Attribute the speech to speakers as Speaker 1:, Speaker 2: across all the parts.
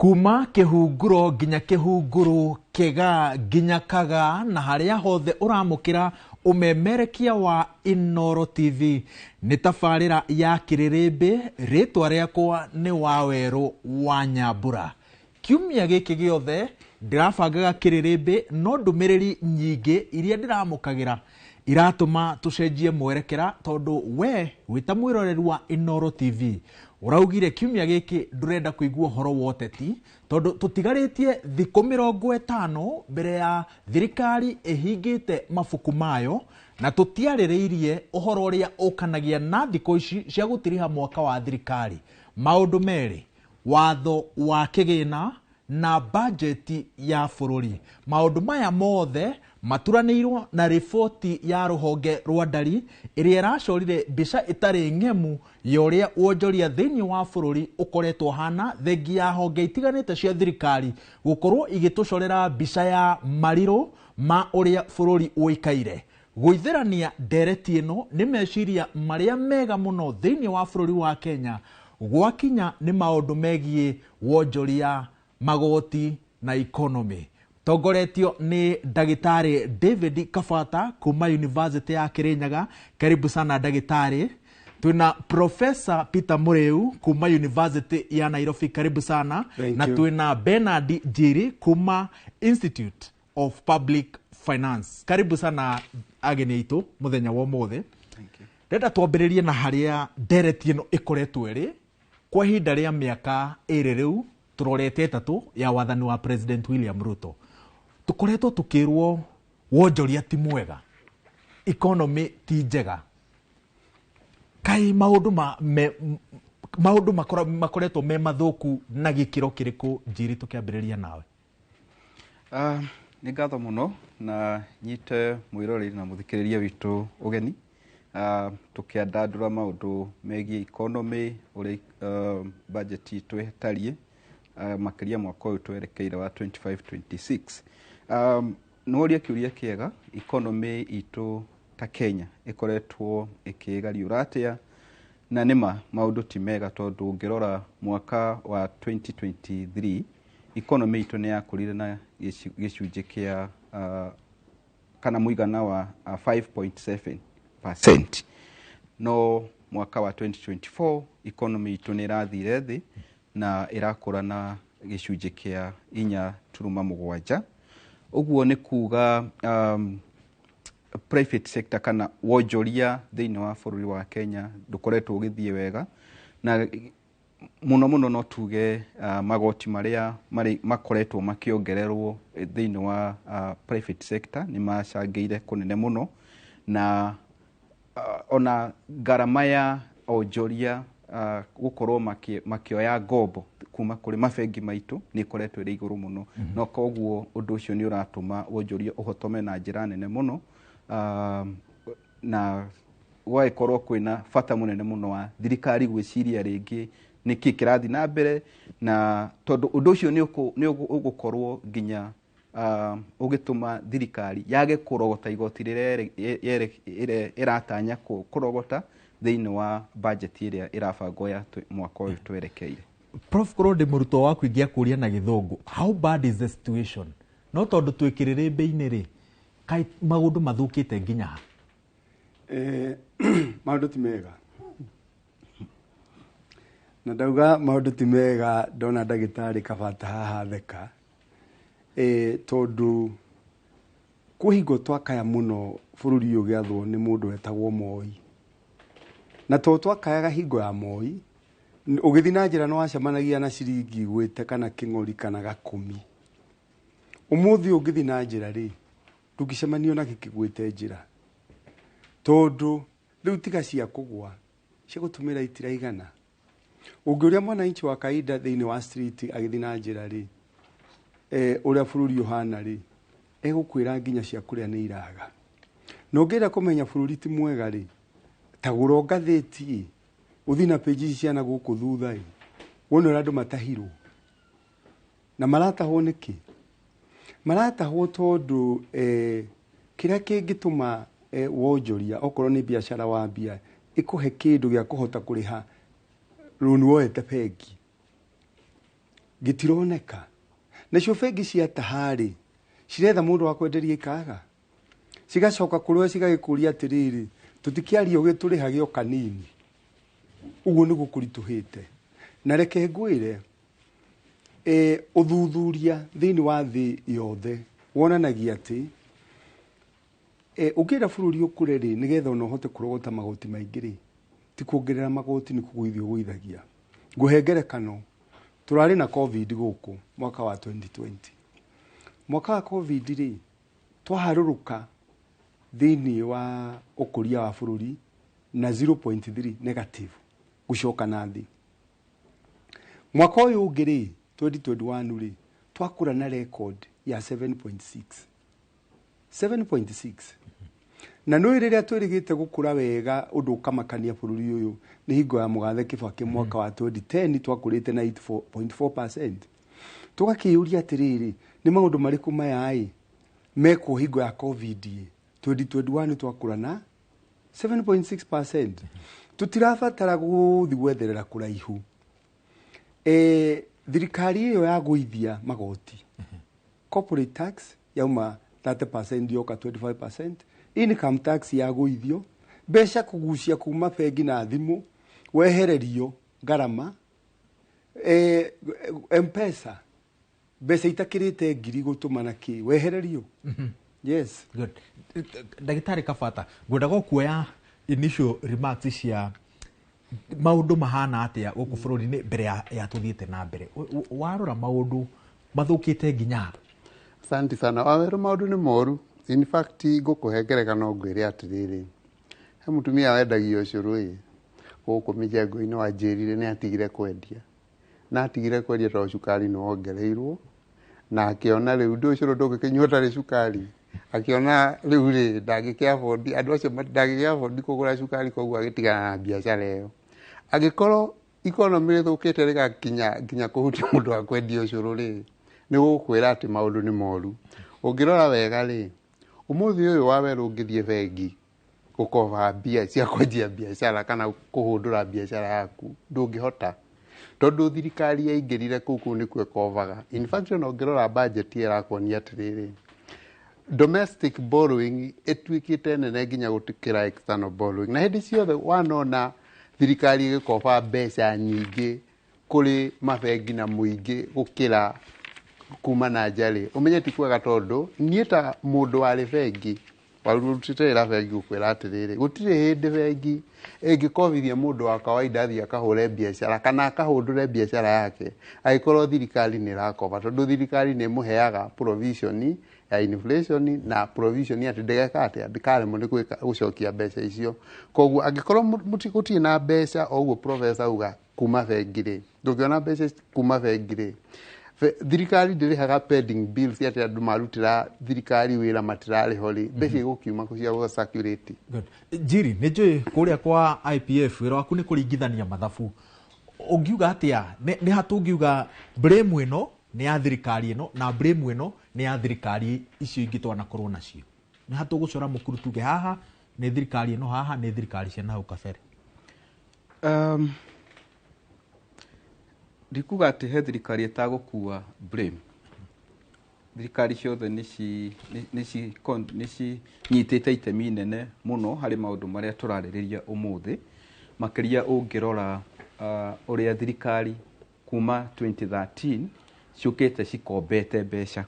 Speaker 1: Kuma kĩhunguro nginya kĩhunguru, kĩga nginya kaga, na harĩa hothe ũramũkĩra ũmemerekia wa Inooro TV nĩ tabarĩra ya Kĩrĩrĩmbĩ. Rĩtwa rĩakwa nĩ Wawerũ wa Nyambura. Kiumia gĩkĩ gĩothe ndĩrabangaga Kĩrĩrĩmbĩ, no ndũmĩrĩri nyingĩ iria ndĩramũkagĩra iratũma tũcenjie mwerekera, tondũ we wĩta mwĩroreri wa Inooro TV ũraugire kiumia gĩkĩ ndũrenda kũigua ũhoro wa ũteti, tondũ tũtigarĩtie thikũ 50 mbere ya thirikari ĩhingĩte mabuku mayo, na tũtiarĩrĩirie ũhoro ũrĩa ũkanagia na thikũ ici cia gũtiriha mwaka wa thirikari. Maũndũ merĩ, watho wa kĩgĩna na bajeti ya bũrũri. Maũndũ maya mothe maturanĩirwo na riboti ya rũhonge rwa ndari ĩrĩa ĩracorire mbica ĩtarĩ ng'emu ya ũrĩa wonjoria thĩinĩ wa bũrũri ũkoretwo hana, thengia ya honge itiganĩte cia thirikari gũkorwo igĩtũcorera mbica ya marirũ ma ũrĩa bũrũri ũikaire. Gũithĩrania ndereti ĩno nĩ meciria marĩa mega mũno thĩinĩ wa bũrũri wa Kenya gwakinya nĩ maũndũ megiĩ wonjoria, magoti na economy. Tongoretio nĩ ndagĩtarĩ David Kabata kuma University ya Kirinyaga. Karibu sana ndagĩtarĩ. Twina Professor Peter Muriu kuma University ya Nairobi. Karibu sana.
Speaker 2: Thank
Speaker 1: na
Speaker 2: you.
Speaker 1: Twina Bernard Njiri kuma Institute of Public Finance. Karibu sana ageni aitũ mũthenya wa ũmũthĩ. Ndĩrenda twambĩrĩrie na harĩa ndereti ĩno ĩkoretwo ĩrĩ kwa ihinda rĩa mĩaka 2 rĩu tũrorete 3 ya wathani wa President William Ruto. Tũkoretwo tũkĩrwo wonjoria ti mwega, economy ti njega, kai maũndũ ma, me, maũndũ makoretwo me mathũku na gĩkĩro kĩrĩkũ? Njiri, tũkĩambĩrĩria nawe.
Speaker 3: Nĩ ngatho mũno na nyite mwĩroreri na mũthikĩrĩria witũ ũgeni. Tũkĩandandũra maũndũ megiĩ economy, ũrĩa budget itũ ĩtariĩ, makĩria mwaka ũyũ twerekeire wa 25-26. Nĩworia kĩũria kĩega, economy itũ ta Kenya ĩkoretwo ĩkĩgariũra atĩa, na nĩma maũndũ ti mega, tondũ ũngĩrora mwaka wa 2023 economy itũ nĩ yakũrire na gĩcunjĩ kĩa kana mũigana wa 5.7%, no mwaka wa 2024 economy itũ nĩ ĩrathire thĩ na ĩrakũra na gĩcunjĩ kĩa 4.7. Ũguo nĩ kuga private sector kana wonjoria thĩinĩ wa bũrũri wa Kenya ndũkoretwo ũgĩthiĩ wega, na mũno mũno no tuge magoti marĩa makoretwo makĩongererwo thĩinĩ wa private sector nĩ macangĩire kũnene mũno, na ona ngarama ya onjoria gũkorwo makĩoya ngombo kuma kũrĩ mabengi maitũ nĩ ĩkoretwo ĩrĩ igũrũ mũno. Na koguo ũndũ ũcio nĩ ũratũma wonjoria ũhotome na njĩra nene mũno, na gũgagĩkorwo kwĩna bata mũnene mũno wa thirikari gwĩciria rĩngĩ nĩkĩ kĩrathiĩ na mbere, na tondũ ũndũ ũcio nĩ ũgũkorwo nginya ũgĩtũma thirikari yage kũrogota igoti rĩrĩa ĩratanya kũrogota thĩinĩ wa budget ĩrĩa ĩrabangwo ya mwaka ũyũ twerekeire.
Speaker 1: Prof, korwo ndĩ mũrutwo waku ingĩakũria na gĩthũngũ, how bad is the situation? No tondũ twĩ kĩrĩrĩmbĩ-inĩ rĩ, kaĩ maũndũ mathũkĩte nginya ha?
Speaker 2: Maũndũ ti mega. Na ndauga maũndũ ti mega ndona ndagĩtarĩ Kabata haha theka. Tondũ kwĩ hingo twakaya mũno bũrũri ũyũ ũgĩathwo nĩ mũndũ wetagwo Moi. Na to twakayaga hingo ya Moi, ũgĩthiĩ na njĩra nĩ wacemanagia na ciringi igwĩte kana kĩng'ori kana gakũmi. Ũmũthĩ ũngĩthiĩ na njĩra rĩ, ndũngĩcemanio na gĩkĩgwĩte njĩra. Tondũ rĩu tiga cia kũgwa, cia gũtũmĩra itiraigana. Ũngĩũria mwananchi wa kawaida thĩinĩ wa street agĩthiĩ na njĩra rĩ, ũrĩa bũrũri ũhana rĩ, egũkwĩra nginya cia kũrĩa nĩ iraga. Na ũngĩenda kũmenya bũrũri ti mwega rĩ, ta gũra ngathĩti ĩ, ũthiĩ na page ici cia na gũkũ thutha ĩ, wone ũrĩa andũ matahirwo. Na maratahwo nĩkĩ? Maratahwo tondũ kĩrĩa kĩngĩtũma wonjoria okorwo nĩ biacara wambia ĩkũhe kĩndũ gĩa kũhota kũrĩha rũni woete bengi. Gĩtironeka. Nacio bengi cia taharĩ ciretha mũndũ wa kwenderia ikaga, cigacoka kũrĩ we cigagĩkũria atĩrĩrĩ, tũtikĩaria ũgĩtũrĩhage o kanini. Ũguo nĩguo kũritũhĩte. Na reke ngwĩre, ũthuthuria thĩinĩ wa thĩ yothe wonanagia atĩ ũngĩenda bũrũri ũkũre rĩ, nĩgetha ona ũhote kũrogota magoti maingĩ rĩ, ti kuongerera magoti, nĩ kũgũithia ũgũithagia. Ngũhe ngerekano, tũrarĩ na COVID gũkũ mwaka wa 2020. Mwaka wa COVID rĩ, twaharũrũka thĩinĩ wa ũkũria wa bũrũri na 0.3 negative, gũcoka na thĩ. Mwaka ũyũ ũngĩ rĩ, 2021 rĩ, twakũra na record ya 7.6. 7.6. Na nĩ rĩrĩa twĩrĩgĩte gũkũra wega ũndũ ũkamakania bũrũri ũyũ nĩ hingo ya mũgathe Kibaki mwaka wa 2010, twakũrĩte na 8.4%. Tũgakĩyũria atĩrĩrĩ, nĩ maũndũ marĩkũ maya ĩ mekwo hingo ya COVID ĩ? 2021 twakũra na 7.6%. Tũtirabatara gũthiĩ gwetherera kũraihu. Thirikari ĩyo ya gũithia magoti, corporate tax yauma 30% yoka 25%, income tax ya gũithio, mbeca kũgucia kuma bengi na thimũ, wehererio ngarama, M-Pesa mbeca itakĩrĩte ngiri gũtũma na kĩ wehererio. Yes.
Speaker 1: Good. Ndagĩtarĩ Kabata, ngwendaga kuoya initial remarks cia maũndũ mahana atĩa gũkũ bũrũri-inĩ mbere ya tũthiĩte na mbere. Warora maũndũ mathũkĩte nginya ha?
Speaker 4: Asante sana. Waweru, maũndũ nĩ moru. In fact, ngũkũhe ngerekano ngwĩre atĩrĩrĩ, he mũtumia wendagio ũcũrũ ĩ gũkũ mĩjengo-inĩ, wanjĩrire nĩ atigire kwendia, na atigire kwendia tondũ cukari nĩ wongereirwo, na akĩona rĩu ndũ ũcũrũ ndũngĩkĩnyua ũtarĩ cukari. Akĩona rĩu rĩ ndangĩkĩ afford, andũ acio ndangĩkĩ afford kũgũra cukari, koguo agĩtigana na biacara ĩyo. Angĩkorwo economy rĩthũkĩte rĩgakinya nginya kũhutia mũndũ wa kwendia ũcũrũ rĩ, nĩ gũkwĩra atĩ maũndũ nĩ moru. Ũngĩrora wega rĩ, ũmũthĩ ũyũ Wawerũ ũngĩthiĩ bengi gũkoba mbia cia kwanjia biacara kana kũhũndũra biacara yaku, ndũngĩhota, tondũ thirikari yaingĩrire kũu, kũu nĩkuo ĩkobaga. In fact, ona ũngĩrora budget ĩrakuonia atĩrĩrĩ, domestic borrowing ĩtuĩkĩte nene nginya gũtikĩra external borrowing. Na hĩndĩ ciothe wanona thirikari ĩgĩkoba mbeca nyingĩ kũrĩ mabengi na mũingĩ gũkĩra kuma na nja rĩ, ũmenye ti kwega, tondũ niĩ ta mũndũ warĩ bengi, warutĩte wĩra bengi, gũkwĩra atĩrĩrĩ, gũtirĩ hĩndĩ bengi ĩngĩkobithia mũndũ wa kawaida athiĩ akahũre biacara kana akahũndũre biacara yake angĩkorwo thirikari nĩ ĩrakoba, tondũ thirikari nĩ ĩmũheaga provision ya inflation na provision atĩ ndĩgeka atĩa, ndĩkaremwo nĩ gwĩka gũcokia mbeca icio. Koguo angĩkorwo gũtirĩ na mbeca, o ũguo professor auga, kuma bengi rĩ, ndũngĩona mbeca kuma bengi rĩ, thirikari ndĩrĩhaga pending bills, atĩ andũ marutĩra thirikari wĩra matirarĩho rĩ, mbeca igũkiuma kũ cia gũ circulate?
Speaker 1: Good. Njiri, nĩ njũĩ kũrĩa kwa IPF wĩra waku nĩ kũringithania mathabu. Ũngiuga atĩa, nĩ ha tũngiuga blame ĩno nĩ ya thirikari ĩno na blame ĩno nĩ ya thirikari icio ingĩ twanakorwo nacio? Nĩ ha tũgũcora mũkuru tuge haha nĩ thirikari ĩno, haha nĩ thirikari cia nahau kabere?
Speaker 3: Ndikuga atĩ he thirikari ĩtagũkua blame. Thirikari ciothe nĩ cinyitĩte itemi inene mũno harĩ maũndũ marĩa tũrarĩrĩria ũmũthĩ, makĩria ũngĩrora ũrĩa thirikari kuma 2013 ciũkĩte cikombete mbeca,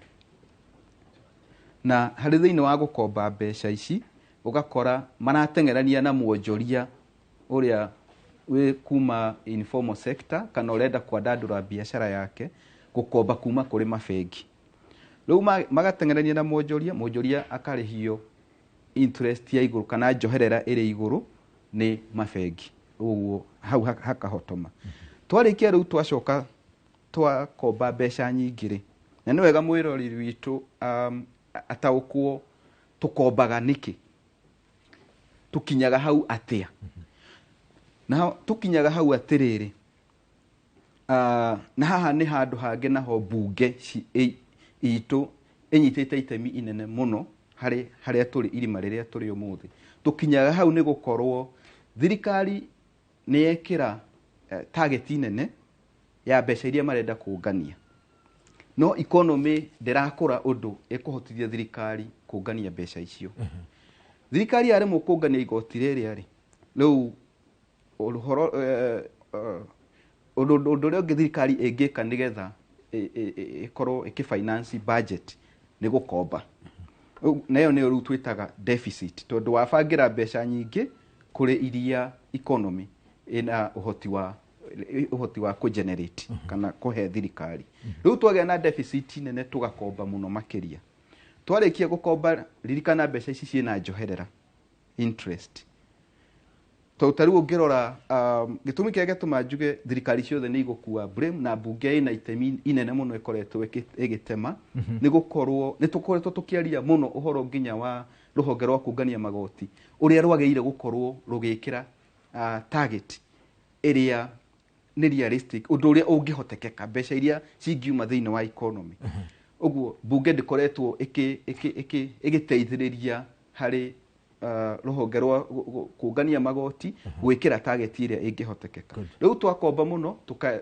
Speaker 3: na harĩ thĩinĩ wa gũkomba mbeca ici ũgakora marateng'erania na mwonjoria ũrĩa wĩ kuma informal sector kana ũrenda kwandandũra biacara yake gũkomba kuma kũrĩ mabengi. Rĩu magateng'erania na mwonjoria, mwonjoria akarĩhio interest ya igũrũ kana njoherera ĩrĩ igũrũ nĩ mabengi, ũguo hau hakahotoma. Twarĩkia rĩu twacoka twakomba mbeca nyingĩ rĩ, na nĩ wega mwĩrori witũ ataũkwo tũkombaga nĩkĩ, tũkinyaga hau atĩa. Na tũkinyaga hau atĩrĩrĩ, na haha nĩ handũ hangĩ naho mbunge itũ ĩnyitĩte itemi inene mũno harĩ harĩa tũrĩ, irima rĩrĩa tũrĩ ũmũthĩ. Tũkinyaga hau nĩ gũkorwo thirikari nĩ yekĩra target nene ya mbeca iria marenda kũngania. No economy ndĩrakũra ũndũ ĩkũhotithia thirikari kũngania mbeca icio. Thirikari yaremwo kũngania igoti rĩrĩa rĩ, rĩu ũhoro ũndũ ũrĩa ũngĩ thirikari ĩngĩka nĩgetha ĩkorwo ĩkĩ-finance budget nĩ gũkomba. Na ĩyo nĩyo rĩu twĩtaga deficit, tondũ wabangĩra mbeca nyingĩ kũrĩ iria economy ĩna ũhoti wa kũ-generate kana kũhe thirikari. Rĩu twagĩa na deficit nene, tũgakomba mũno makĩria. Twarĩkia gũkomba, ririkana mbeca ici ciĩna njoherera, interest. Tondũ ta rĩu ũngĩrora, gĩtũmi kĩrĩa gĩatũma njuge thirikari ciothe nĩ igũkua blame na mbunge ĩna itemi inene mũno ĩkoretwo ĩgĩtema, nĩ gũkorwo nĩ tũkoretwo tũkĩaria mũno ũhoro nginya wa rũhonge rwa kũngania magoti, ũrĩa rwagĩrĩire gũkorwo rũgĩkĩra target ĩrĩa nĩ realistic, ũndũ ũrĩa ũngĩhotekeka, mbeca iria cingiuma thĩinĩ wa economy. Ũguo mbunge ndĩkoretwo ĩgĩteithĩrĩria harĩ rũhonge rwa kũngania magoti gwĩkĩra target ĩrĩa ĩngĩhotekeka. Rĩu twakomba mũno,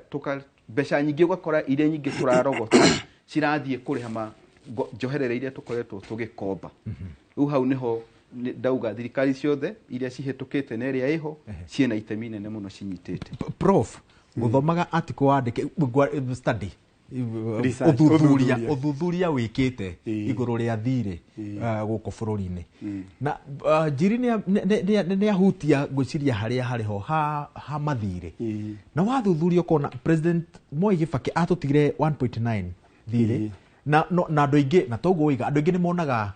Speaker 3: tũka mbeca nyingĩ, ũgakora iria nyingĩ tũrarogota cirathiĩ kũrĩha njoherera iria tũkoretwo tũgĩkomba. Rĩu hau nĩho ndauga thirikari ciothe iria cihĩtũkĩte na ĩrĩa ĩho ciĩna itemi inene mũno cinyitĩte.
Speaker 1: Prof, gũthomaga article wandĩke study,
Speaker 2: Research,
Speaker 1: ũthuthuria,
Speaker 2: ũthuthuria.
Speaker 1: Ũthuthuria wĩkĩte igũrũ rĩa thirĩ gũkũ bũrũri-inĩ, na Njiri nĩ ahutia, ngwĩciria harĩa harĩ ho ha mathirĩ. Na wathuthuria ũkona President Moi Kibaki atũtigire 1.9 thirĩ, na no, na andũ aingĩ, na toguo wĩiga, andũ aingĩ nĩ monaga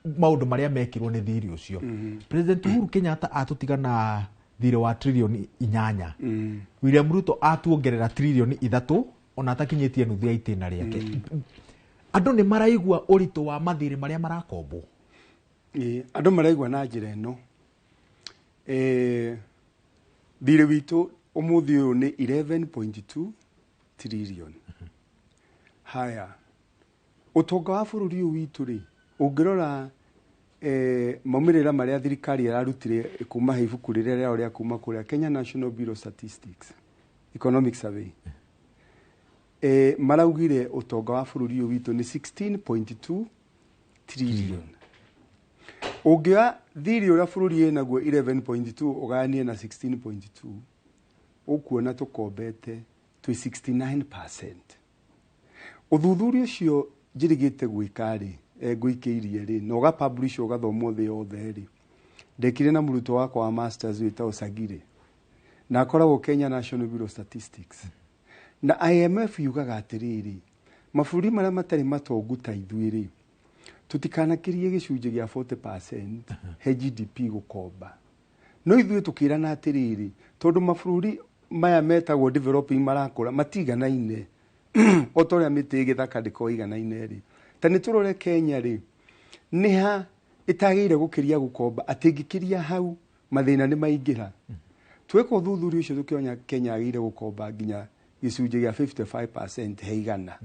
Speaker 1: maũndũ marĩa mekirwo nĩ thirĩ ũcio. President Uhuru Kenyatta atũtiga na thirĩ wa tririoni 8. William Ruto atuongerera tririoni 3, ona atakinyĩtie nuthu ya itĩna rĩake. Andũ nĩ maraigua ũritũ wa mathirĩ marĩa marakombwo.
Speaker 2: Ĩĩ, andũ maraigua na njĩra ĩno. Thirĩ witũ ũmũthĩ ũyũ nĩ 11.2 trillion. Haya, ũtonga wa bũrũri ũyũ witũ rĩ, ũngĩrora maumĩrĩra marĩa thirikari ĩrarutire kuma he ibuku rĩrĩa rĩao rĩa kuma kũrĩa Kenya National Bureau of Statistics Economic Survey, maraugire ũtonga wa bũrũri ũyũ witũ nĩ 16.2 trillion. Ũngĩoya thirĩ ũrĩa bũrũri ĩnaguo 11.2 ũgayanie na 16.2, ũkuona tũkombete twĩ 69%. Ũthuthuria ũcio njĩrĩgĩte gwĩka rĩ, ngũikĩirie rĩ, na ũgapublish, ũgathomwo thĩ yothe rĩ, ndekire na mũrutwo wakwa wa masters wĩtagwo Sagire, na akoragwo Kenya National Bureau of Statistics. Na IMF yugaga atĩrĩrĩ, mabũrũri marĩa matarĩ matongu ta ithuĩ rĩ, tũtikanakĩrie gĩcunjĩ gĩa 40% he GDP gũkomba. No ithuĩ tũkĩrana atĩrĩrĩ, tondũ mabũrũri maya metagwo developing marakũra matiganaine, o ta ũrĩa mĩtĩ ĩgĩthaka ndĩkoragwo ĩiganaine rĩ, ta nĩ tũrore Kenya rĩ, nĩ ha ĩtagĩrĩire gũkĩria gũkomba, atĩ ĩngĩkĩria hau mathĩna nĩ maingĩra. Tweka ũthuthuria ũcio tũkĩonya Kenya yagĩrĩire gũkomba nginya gĩcunjĩ gĩa 55% he igana.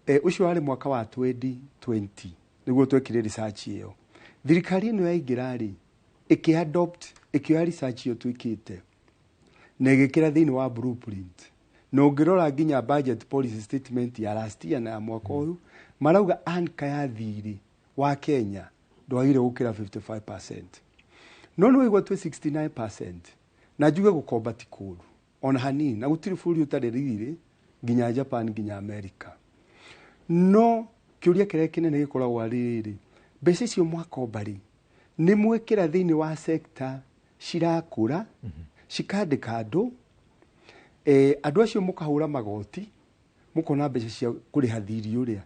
Speaker 2: Ũcio warĩ mwaka wa 2020 nĩguo twekire research ĩyo. Thirikari ĩno yaingĩra rĩ, ĩkĩ-adopt, ĩkĩoya research ĩyo twĩkĩte na ĩgĩkĩra thĩinĩ wa blueprint. Na ũngĩrora nginya budget policy statement ya last year na ya mwaka ũyũ, marauga anka ya thirĩ wa Kenya ndwagĩrĩire gũkĩra 55%. No nĩ waigua twĩ 69%, na njuge gũkomba ti kũũru ona hanini, na gũtirĩ bũrũri ũtarĩ thirĩ, nginya Japan, nginya America. No kĩũria kĩrĩa kĩnene gĩkoragwo arĩ rĩrĩ, mbeca icio mwakomba rĩ, nĩ mwekĩra thĩinĩ wa sector cirakũra, cikandĩka andũ, andũ acio mũkahũra magoti, mũkona mbeca cia kũrĩha thirĩ ũrĩa,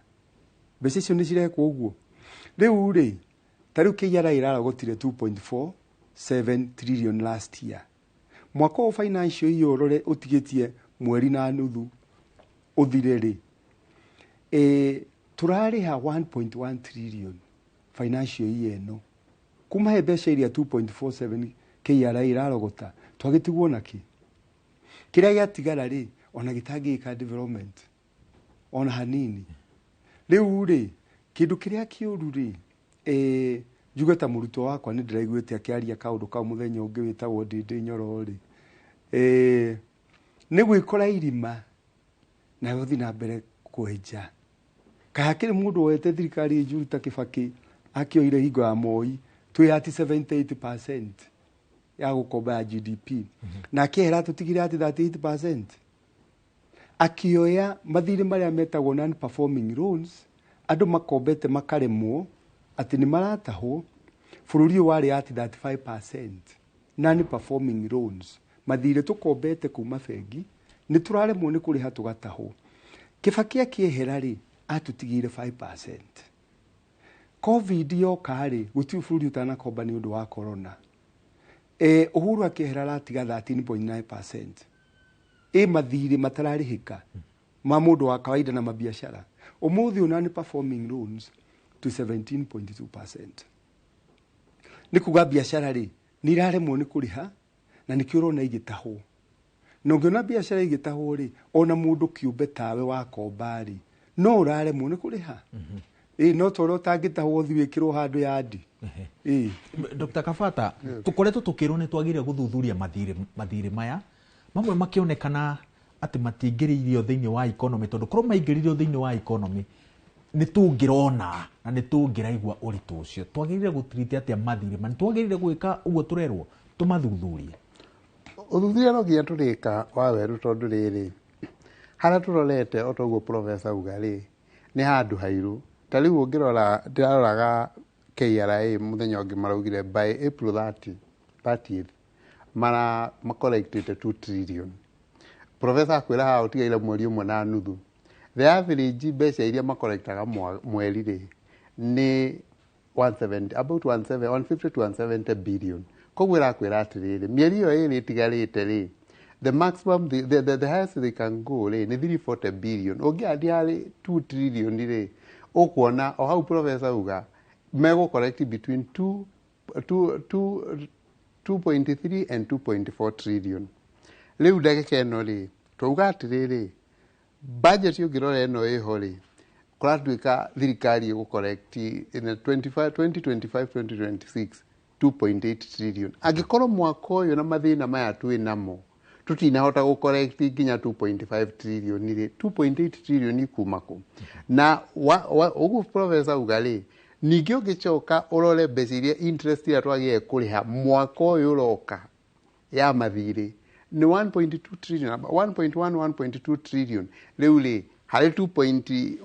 Speaker 2: mbeca icio nĩ cirekwo ũguo. Rĩu rĩ, ta rĩu KRA ĩrarogotire 2.47 trillion last year. Mwaka ũyũ, financial year ũrore ũtigĩtie mweri na nuthu ũthire rĩ, tũrarĩha 1.1 trillion financial year ĩno. Kuma he mbeca iria 2.47 KRA ĩrarogota, twagĩtigwo nakĩ? Kĩrĩa gĩatigara rĩ, ona gĩtangĩka development ona hanini. Rĩu rĩ, kĩndũ kĩrĩa kĩũru rĩ, njuge ta mũrutwo wakwa nĩ ndĩraiguĩte akĩaria kaũndũ kau mũthenya ũngĩ wĩtagwo Ndĩndĩ Nyoro rĩ, nĩ gwĩkora irima na gũthiĩ na mbere. Kwenja. Kaĩ hakĩrĩ mũndũ woete thirikari njũru ta Kibaki akĩoire hingo ya Moi twĩ ati 78% ya gũkomba ya GDP, na akĩehera tũtigire ati 38%. Akĩoya mathirĩ marĩa metagwo non performing loans, andũ makombete makaremwo atĩ nĩ maratahwo. Bũrũri ũyũ warĩ ati 35% non performing loans, mathirĩ tũkombete kuma bengi nĩ tũraremwo nĩ kũrĩha tũgatahwo. Kibaki akĩehera rĩ, atũtigĩire 5%. Covid yoka rĩ, gũtirĩ bũrũri ũtanakomba nĩ ũndũ wa corona. Uhuru akĩehera aratiga 13.9%. Ĩ mathirĩ matararĩhĩka ma mũndũ wa kawaida na mabiacara. Ũmũthĩ ũyũ non performing loans to 17.2%. Nĩ kuga biacara rĩ nĩ iraremwo nĩ kũrĩha, na nĩkĩo ũrona igĩtahwo. Na ũngĩona biacara igĩtahwo rĩ, ona mũndũ kĩũmbe tawe wakomba rĩ, no ũraremwo nĩ kũrĩha. Ĩ no ta ũrĩa ũtangĩtahwo ũthiĩ wĩkĩrwo handũ yandi. Ĩ
Speaker 1: Dr. Kabata, tukoretwo tukirwo nĩ twagĩrĩire gũthuthuria mathirĩ maya mamwe makĩonekana atĩ matingĩrĩirio thĩinĩ wa economy, tondũ korwo maingĩririo thĩinĩ wa economy nĩ tũngĩrona na nĩ tũngĩraigua ũritũ ũcio. Twagĩrĩire gũtiriti atĩa mathirĩ ma? Nĩ twagĩrĩire gwĩka ũguo tũrerwo tũmathuthurie?
Speaker 4: Ũthuthuria no nginya tũrĩka wa werũ, tondũ rĩrĩ harĩa tũrorete o toguo professor auga rĩ, nĩ handũ hairũ. Ta rĩu ũngĩrora, ndĩraroraga KRA mũthenya ũngĩ maraugire by April 30th mara macollectĩte 2 trillion. Professor akwĩra haha ũtigaire mweri ũmwe na nuthu. The average mbeca iria macollectaga mweri rĩ nĩ 170, about 17, 150 to 170 billion. Koguo ĩrakwĩra atĩrĩrĩ, mĩeri ĩyo ĩrĩ ĩtigarĩte rĩ, the maximum, the highest they can go rĩ nĩ 340 billion. Ũngĩandia harĩ 2 trillion rĩ, ũkuona o hau professor uga megũ collect between 2 2 2 2.3 and 2.4 trillion. Rĩu ndagĩka ĩno rĩ, twauga atĩrĩrĩ, budget ũngĩrora ĩno ĩho rĩ, kũratuĩka thirikari ĩgũ collect in 25 2025 2026 2.8 trillion. Angĩkorwo mwaka ũyũ na mathĩna maya twĩ namo tũtinahota gũ collect nginya 2.5 trillion rĩ, 2.8 trillion ikuma kũ? Na ũguo professor auga rĩ, ningĩ ũngĩcoka ũrore mbeca iria interest iria twagĩrĩire kũrĩha mwaka ũyũ ũroka ya mathirĩ nĩ 1.2 trillion, 1.1 1.2 trillion. Rĩu rĩ, harĩ 2.4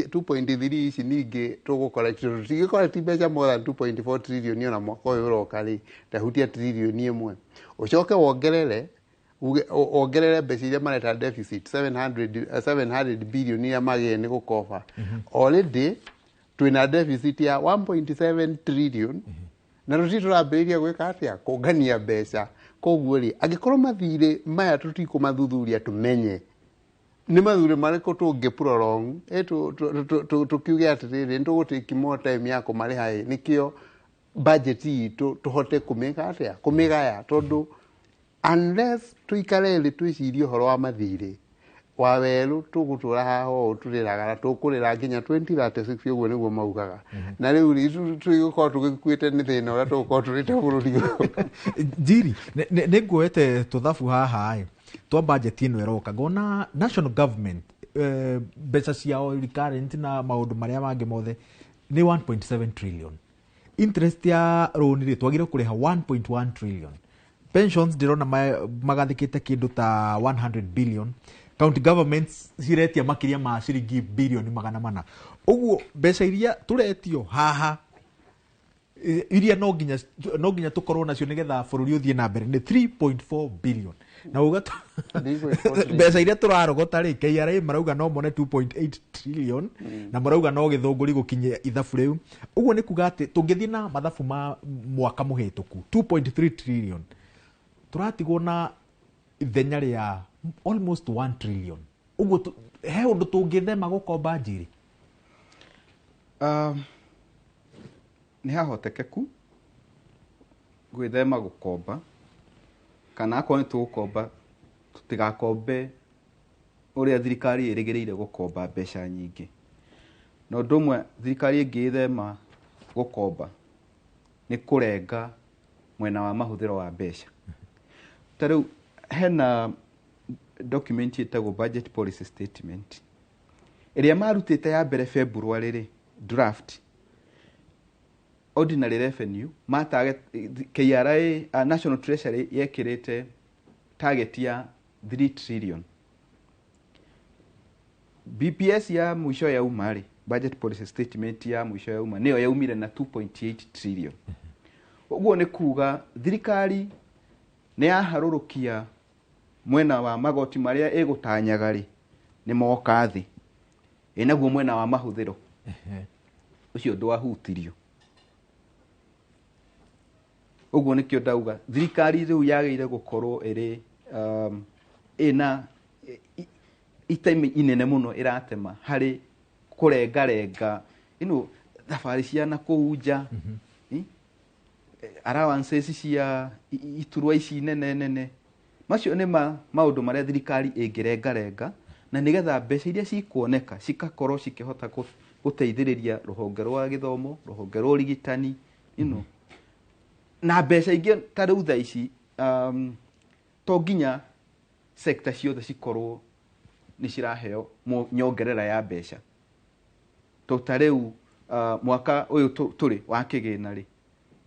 Speaker 4: 2.3 ici ningĩ tũgũ collect, tũtingĩ collect mbeca more than 2.4 trillion ona mwaka ũyũ ũroka rĩ, tahutia trillion ĩmwe. Ũcoke wongerere wongerere mbeca iria mareta deficit 700 billion iria magĩrĩire nĩ gũkoba. Already twĩna deficit ya 1.7 trillion, na tũtirĩ tũrambĩrĩria gwĩka atĩa, kũngania mbeca. Koguo rĩ, angĩkorwo mathirĩ maya tũtikũmathuthuria tũmenye nĩ mathirĩ marĩkũ tũngĩ prolong, tũkiuge atĩrĩrĩ nĩ tũgũ take more time ya kũmarĩha ĩ, nĩkĩo budget itũ tũhote kũmĩka atĩa, kũmĩgaya, tondũ unless tũikare thĩ twĩcirie ũhoro wa mathirĩ wa werũ, tũgũtũra haha ũũ tũrĩraga na tũkũrĩra nginya 2036, ũguo nĩguo maugaga. Na rĩu rĩ, tũgũkorwo tũgĩkuĩte nĩ thĩna ũrĩa tũgũkorwo tũrĩte bũrũri ũyũ.
Speaker 1: Njiri, nĩ nguoete tũthabu haha ĩ twa budget ĩno ĩroka, ngona national government mbeca ciao recurrent na maũndũ marĩa mangĩ mothe nĩ 1.7 trillion. Interest ya loan rĩ, twagĩrĩire kũrĩha 1.1 trillion. Pensions ndĩrona magathĩkĩte kĩndũ ta 100 billion. County governments ciretia makĩria ma ciringi bilioni 400. Ũguo mbeca iria tũretio haha iria no nginya tũkorwo nacio nĩgetha bũrũri ũthiĩ na mbere nĩ 3.4 billion. Na uga
Speaker 4: 3.4
Speaker 1: mbeca iria tũrarogota rĩ, KRA marauga no mone 2.8 trillion, na marauga no gĩthũngũri gũkinyia ithabu rĩu. Ũguo nĩ kuga atĩ tũngĩthiĩ na mathabu ma mwaka mũhĩtũku 2.3 trillion, tũratigwo na ithenya rĩa almost 1 trillion. Ũguo he ũndũ tũngĩthema gũkomba, Njiri?
Speaker 3: Nĩ hahotekeku gwĩthema gũkomba, kana akorwo nĩ tũgũkomba tũtigakombe ũrĩa thirikari ĩrĩgĩrĩire gũkomba mbeca nyingĩ. Na ũndũ ũmwe thirikari ĩngĩĩthema gũkomba nĩ kũrenga mwena wa mahũthĩro wa mbeca. Ta rĩu hena document ĩtagwo budget policy statement. Ĩrĩa marutĩte ya mbere February rĩ, draft ordinary revenue ma target KRA, National Treasury yekĩrĩte target ya 3 trillion. BPS ya mũico yauma rĩ, budget policy statement ya mũico yauma nĩyo yaumire na 2.8 trillion. Ũguo nĩ kuga thirikari nĩ yaharũrũkia mwena wa magoti marĩa ĩgũtanyaga rĩ, nĩ moka thĩ. Ĩ naguo mwena wa mahũthĩro ũcio ndwahutirio. Ũguo nĩkĩo ndauga thirikari rĩu yagĩrĩire gũkorwo ĩrĩ ĩna itemi inene mũno ĩratema harĩ kũrengarenga thabarĩ cia na kũu nja, allowances cia iturwa ici nene nene. Macio nĩ maũndũ marĩa thirikari ĩngĩrengarenga na nĩgetha mbeca iria cikuoneka cikakorwo cikĩhota gũteithĩrĩria rũhonge rwa gĩthomo, rũhonge rwa ũrigitani, na mbeca ingĩ ta rĩu thaa ici, to nginya sector ciothe cikorwo nĩ ciraheo nyongerera ya mbeca. To ta rĩu mwaka ũyũ tũrĩ wa kĩgĩna rĩ,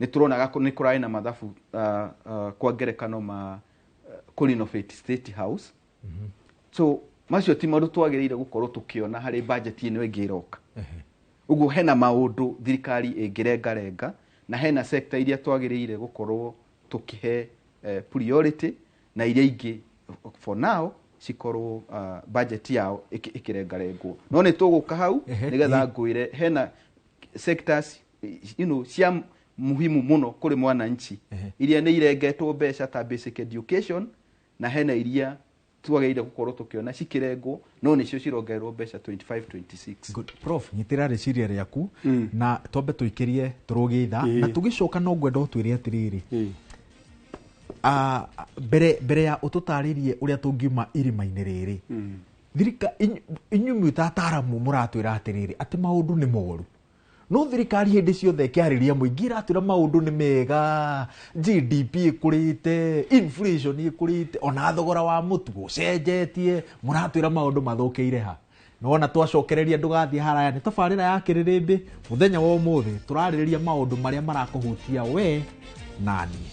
Speaker 3: nĩ tũronaga nĩ kũrarĩ na mathabu, kwa ngerekano ma kũ-renovate State House. So macio ti maũndũ twagĩrĩire gũkorwo tũkĩona harĩ budget ĩno ĩngĩ ĩroka. Ũguo hena maũndũ thirikari ĩngĩrengarenga na hena sector iria twagĩrĩire gũkorwo tũkĩhe priority na iria ingĩ for now cikorwo budget yao ĩkĩrengarengwo. No nĩ tũgũka hau nĩgetha ngwĩre hena sectors cia muhimu mũno kũrĩ mwananchi iria nĩ irengetwo mbeca ta basic education, na hena iria twagĩrĩire gũkorwo tũkĩona cikĩrengwo no nĩcio cirongererwo mbeca 25 26.
Speaker 1: Good. Prof, nyitĩra rĩciria rĩaku na twambe tũikĩrie tũrũgie ithaa na tũgĩcoka no ngwenda ũtwĩre atĩrĩrĩ, mbere ya ũtũtarĩrie ũrĩa tũngiuma irima-inĩ rĩrĩ, inyuĩ mwĩ ta ataaramu mũratwĩra atĩrĩrĩ atĩ maũndũ nĩ moru, no thirikari hĩndĩ ciothe ĩkĩarĩria mũingĩ ĩratwĩra maũndũ nĩ mega, GDP ĩkũrĩte, inflation ĩkũrĩte, ona thogora wa mũtu ũcenjetie, mũratwĩra maũndũ mathũkĩire ha? Nĩwona twacokereria ndũgathiĩ haraya, nĩ tabarĩra ya Kĩrĩrĩmbĩ mũthenya wa ũmũthĩ tũrarĩrĩria maũndũ marĩa marakũhutia we na niĩ.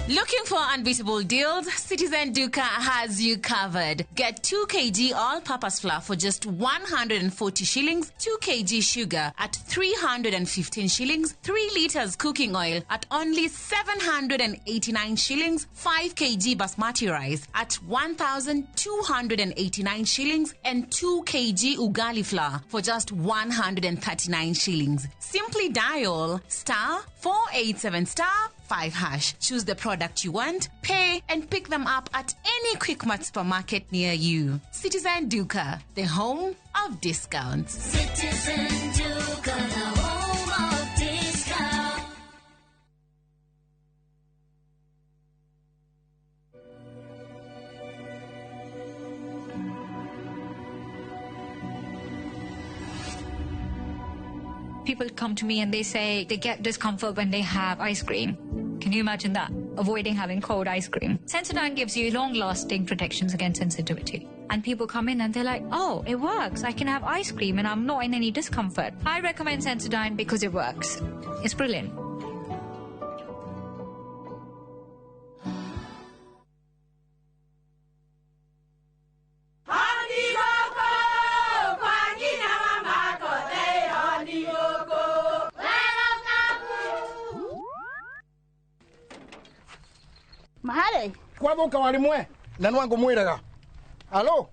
Speaker 5: Looking for unbeatable deals? Citizen Duka has you covered. Get 2 kg all-purpose flour for just 140 shillings, 2 kg sugar at 315 shillings, 3 liters cooking oil at only 789 shillings, 5 kg basmati rice at 1,289 shillings, and 2 kg ugali flour for just 139 shillings. Simply dial *487*5#. Choose the product you want, pay, and pick them up at any Quickmart supermarket near you. Citizen Duka, the home of discounts.
Speaker 6: Citizen Duka, the home of discounts.
Speaker 7: People come to me and they say they get discomfort when they have ice cream. Can you imagine that? Avoiding having cold ice cream. Sensodyne gives you long-lasting protections against sensitivity. And people come in and they're like, oh, it works. I can have ice cream and I'm not in any discomfort. I recommend Sensodyne because it works. It's brilliant.
Speaker 8: Mahale.
Speaker 9: Kwathuka warimwe na nwangu mwiraga. Alo,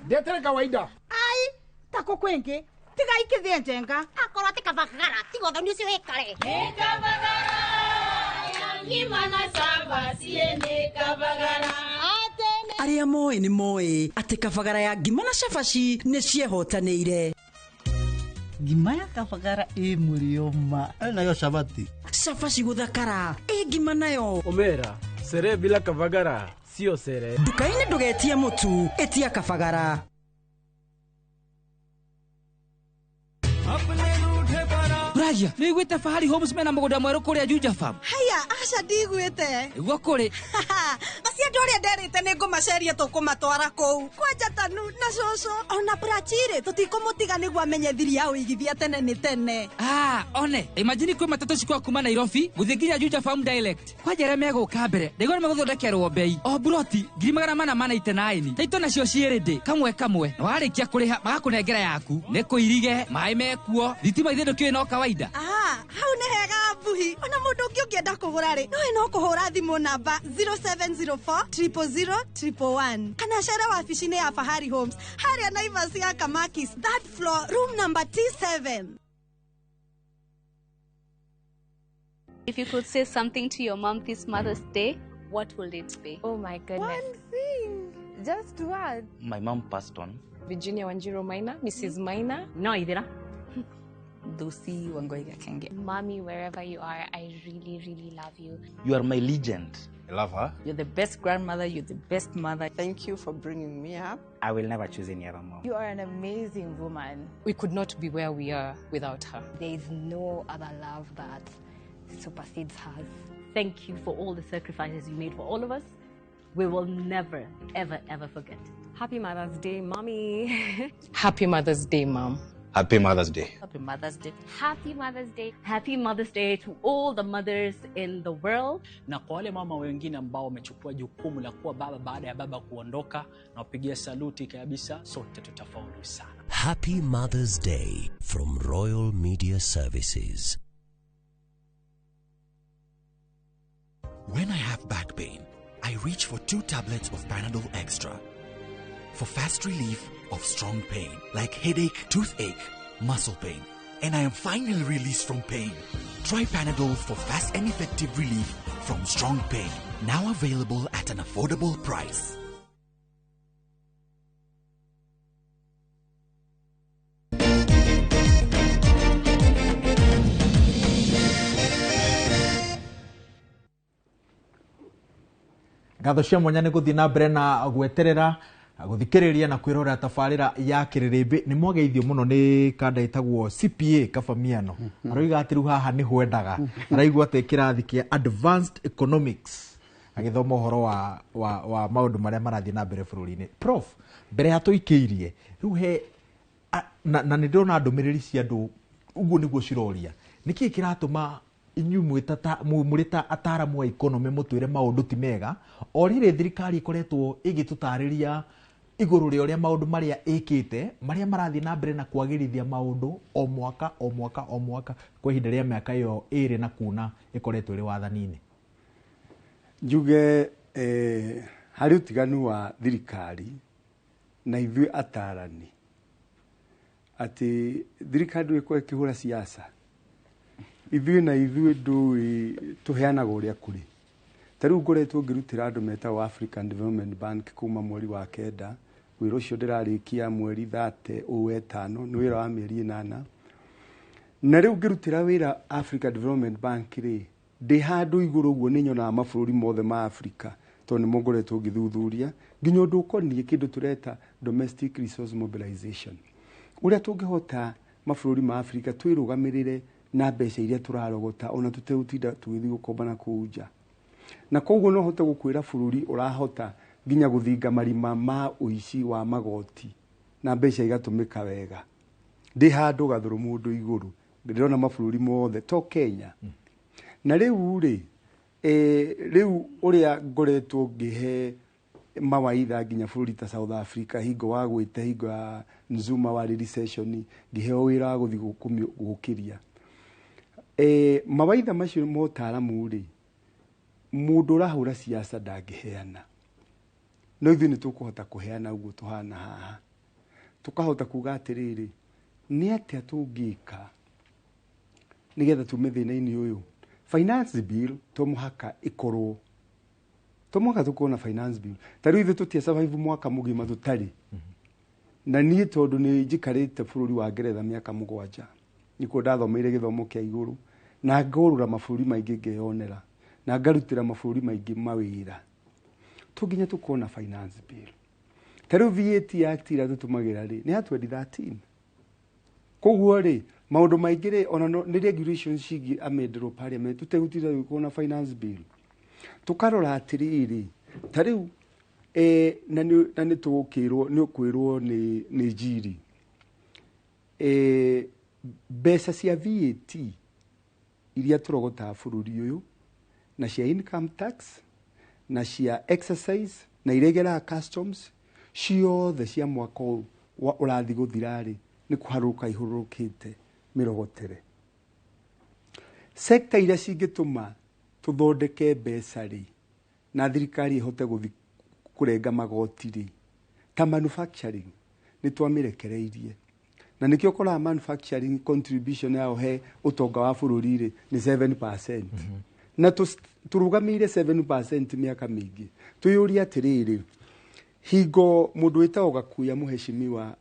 Speaker 9: ndetere kawaida.
Speaker 8: Ai, tako kwingi. Tiga ikithie njenga.
Speaker 10: Akorwo ti kabagara, tiga ũthoni ũcio wĩkare.
Speaker 6: Nĩ kabagara, ya ngima na cabaci nĩ kabagara.
Speaker 11: Arĩa moĩ nĩ moĩ atĩ kabagara ya ngima na cabaci nĩ ciehotanĩire.
Speaker 12: Ngima ya kabagara ĩ mũrĩo ma.
Speaker 13: Nayo cabaci.
Speaker 11: Cabaci gũthakara ĩ ngima nayo.
Speaker 14: Omera, sere bila kabagara sio sere.
Speaker 11: Nduka-inĩ ndũgetie mũtu, ĩtia kabagara.
Speaker 13: Njũragia, nĩ ũiguĩte Fahari Homes mena mũgũnda mwerũ kũrĩa Juja Farm?
Speaker 15: Haya, aca ndiguĩte.
Speaker 13: Nĩguo kũrĩ.
Speaker 15: Acio andũ arĩa nderĩte nĩ ngũmaceria tũkũmatwara kũu. Kwanja Tanu na cũcũ ona Prachirĩ tũtikũmũtiga nĩguo amenye thiri ya ũigithia tene nĩ tene.
Speaker 13: Ah, one, imagine kwĩ matatũ cikwa kuma Nairobi gũthiĩ nginya Juja Farm direct. Kwanja arĩa megũka mbere, ndaigua nĩ megũthondekerwo bei. O buroti 499. Taito nacio ciĩ ready kamwe kamwe. Na warĩkia kũrĩha magakũnengera yaku. Nĩ kũirige, maĩ mekuo, thitima ithe ndũkĩũĩ no kawaida.
Speaker 15: Ah, hau nĩ hega mbuhi. Ona mũndũ ũngĩ ũngĩenda kũgũra rĩ, nowe no kũhũra thimũ namba 0704 000 111 kana cere wabici-inĩ ya Fahari Homes harĩa Naivas ya Kamakis, third floor, room number T7.
Speaker 16: If you could say something to your mom this Mother's Day, what would it be?
Speaker 17: Oh my goodness.
Speaker 18: One thing, just one.
Speaker 19: My mom passed on.
Speaker 17: Virginia Wanjiru Maina, Mrs. Maina.
Speaker 20: No, Idira. Lucy Wangoiga Kenge.
Speaker 17: Mommy, wherever you are, I really, really love you.
Speaker 19: You are my legend.
Speaker 21: I love her.
Speaker 20: You're the best grandmother, you're the best mother.
Speaker 22: Thank you for bringing me up.
Speaker 23: I will never choose any other mom.
Speaker 17: You are an amazing woman.
Speaker 24: We could not be where we are without her.
Speaker 25: There is no other love that supersedes hers.
Speaker 20: Thank you for all the sacrifices you made for all of us. We will never, ever, ever forget.
Speaker 17: Happy Mother's Day, Mommy.
Speaker 24: Happy Mother's Day, Mom.
Speaker 21: Happy Mother's Day.
Speaker 20: Happy Mother's Day.
Speaker 17: Happy Mother's Day.
Speaker 20: Happy Mother's Day to all the mothers in the world.
Speaker 26: Na kwa wale mama wengine ambao wamechukua jukumu la kuwa baba baada ya baba kuondoka, na wapigia saluti kabisa, sote tutafaulu sana.
Speaker 27: Happy Mother's Day from Royal Media Services.
Speaker 28: When I have back pain, I reach for 2 tablets of Panadol Extra. For fast relief of strong pain, like headache, toothache, muscle pain, and I am finally released from pain. Try Panadol for fast and effective relief from strong pain. Now available at an affordable price.
Speaker 1: Ngatho cia mwanya nĩ gũthiĩ na mbere na gweterera gũthikĩrĩria na kwĩrorera tabarĩra ya Kĩrĩrĩmbĩ. Nĩ mwageithio mũno nĩ kanda ĩtagwo CPA Kabamiano. Aroiga atĩ rĩu haha nĩ hwendaga, araigua atĩ kĩrathi kĩa Advanced Economics agĩthoma ũhoro wa maũndũ marĩa marathiĩ na mbere bũrũri-inĩ. Prof, mbere ya tũikĩirie rĩu he na nĩ ndĩrona ndũmĩrĩri cia andũ ũguo nĩguo ciroria, nĩkĩĩ kĩratũma inyuĩ mũrĩ ta ataaramu a economy mũtwĩre maũndũ ti mega, o rĩrĩ thirikari ĩkoretwo ĩgĩtũtarĩria igũrũ rĩa ũrĩa maũndũ marĩa ĩkĩte marĩa marathiĩ na mbere na kwagĩrithia maũndũ o mwaka o mwaka o mwaka kwa ihinda rĩa mĩaka ĩyo ĩrĩ na kuna ĩkoretwo ĩrĩ wathani-inĩ?
Speaker 2: Njuge harĩ ũtiganu wa thirikari na ithuĩ atarani, atĩ thirikari ndũĩ ĩkorwo ĩkĩhũra siasa, ithuĩ na ithuĩ ndũĩ tũheanaga ũrĩa kũrĩ. Ta rĩu ngoretwo ngĩrutĩra andũ metagwo African Development Bank kuma mweri wa 9, wĩra ũcio ndĩrarĩkia mweri 30 ũũ 5, nĩ wĩra wa mĩeri 8. Na rĩu ngĩrutĩra wĩra Africa Development Bank rĩ, ndĩ handũ igũrũ ũguo nĩ nyonaga mabũrũri mothe ma Africa, tondũ nĩmo ngoretwo ngĩthuthuria nginya ũndũ ũkoniĩ kĩndũ tũreta domestic resource mobilization, ũrĩa tũngĩhota mabũrũri ma Africa twĩrũgamĩrĩre na mbeca iria tũrarogota ona tũtegũtinda tũgĩthiĩ gũkomba na kũu nja. Na koguo no hote gũkwĩra bũrũri ũrahota nginya gũthinga marima ma ũici wa magoti na mbeca igatũmĩka wega. Ndĩ handũ gathũrũ mũndũ igũrũ, ndĩrona mabũrũri mothe to Kenya. Na rĩu rĩ, rĩu ũrĩa ngoretwo ngĩhe mawaitha nginya bũrũri ta South Africa hingo wa gwĩte hingo ya Nzuma warĩ recession, ngĩheo wĩra wa gũthiĩ gũkĩria mawaitha macio motaramu rĩ, mũndũ ũrahũra siasa ndangĩheana, no ithuĩ nĩ tũkũhota kũheana ũguo tũhana haha, tũkahota kuga atĩrĩrĩ, nĩ atĩa tũngĩka nĩgetha tume thĩna-inĩ ũyũ. Finance bill to mũhaka ĩkorwo, to mũhaka tũkorwo na finance bill. Ta rĩu ithuĩ tũtia survive mwaka mũgima tũtarĩ. Na niĩ tondũ nĩ njikarĩte bũrũri wa Ngeretha mĩaka 7, nĩkuo ndathomeire gĩthomo kĩa igũrũ, na ngorũra mabũrũri maingĩ ngeyonera, na ngarutĩra mabũrũri maingĩ mawĩra, tũnginya tũkorwo na finance bill. Ta rĩu VAT Act ĩrĩa tũtũmagĩra rĩ, nĩ ya 2013. Koguo rĩ, Maũndũ maingĩ rĩ, ona nĩ regulations cigiĩ amenderwo parliament tũtegũtinda gũkorwo na finance bill. Tũkarora atĩrĩrĩ, ta rĩu na nĩ tũgũkĩrwo, nĩ ũkwĩrwo nĩ njiri mbeca cia VAT iria tũrogotaga bũrũri ũyũ, na cia income tax, na cia exercise, na iria igeraga customs ciothe cia mwaka ũyũ ũrathiĩ gũthira-rĩ, nĩ kũharũrũka ihũrũrũkĩte mĩrogotere. Sector iria cingĩtũma tũthondeke mbeca rĩ, na thirikari ĩhote gũthiĩ kũrenga magoti rĩ, ta manufacturing nĩ twamĩrekereirie. Na nĩkĩo ũkoraga manufacturing contribution yao he ũtonga wa bũrũri rĩ nĩ 7%. Na tũrũgamĩire 7% mĩaka mĩingĩ. Twĩyũrie atĩrĩrĩ, hingo mũndũ wĩtagwo Gakuya mũheshimiwa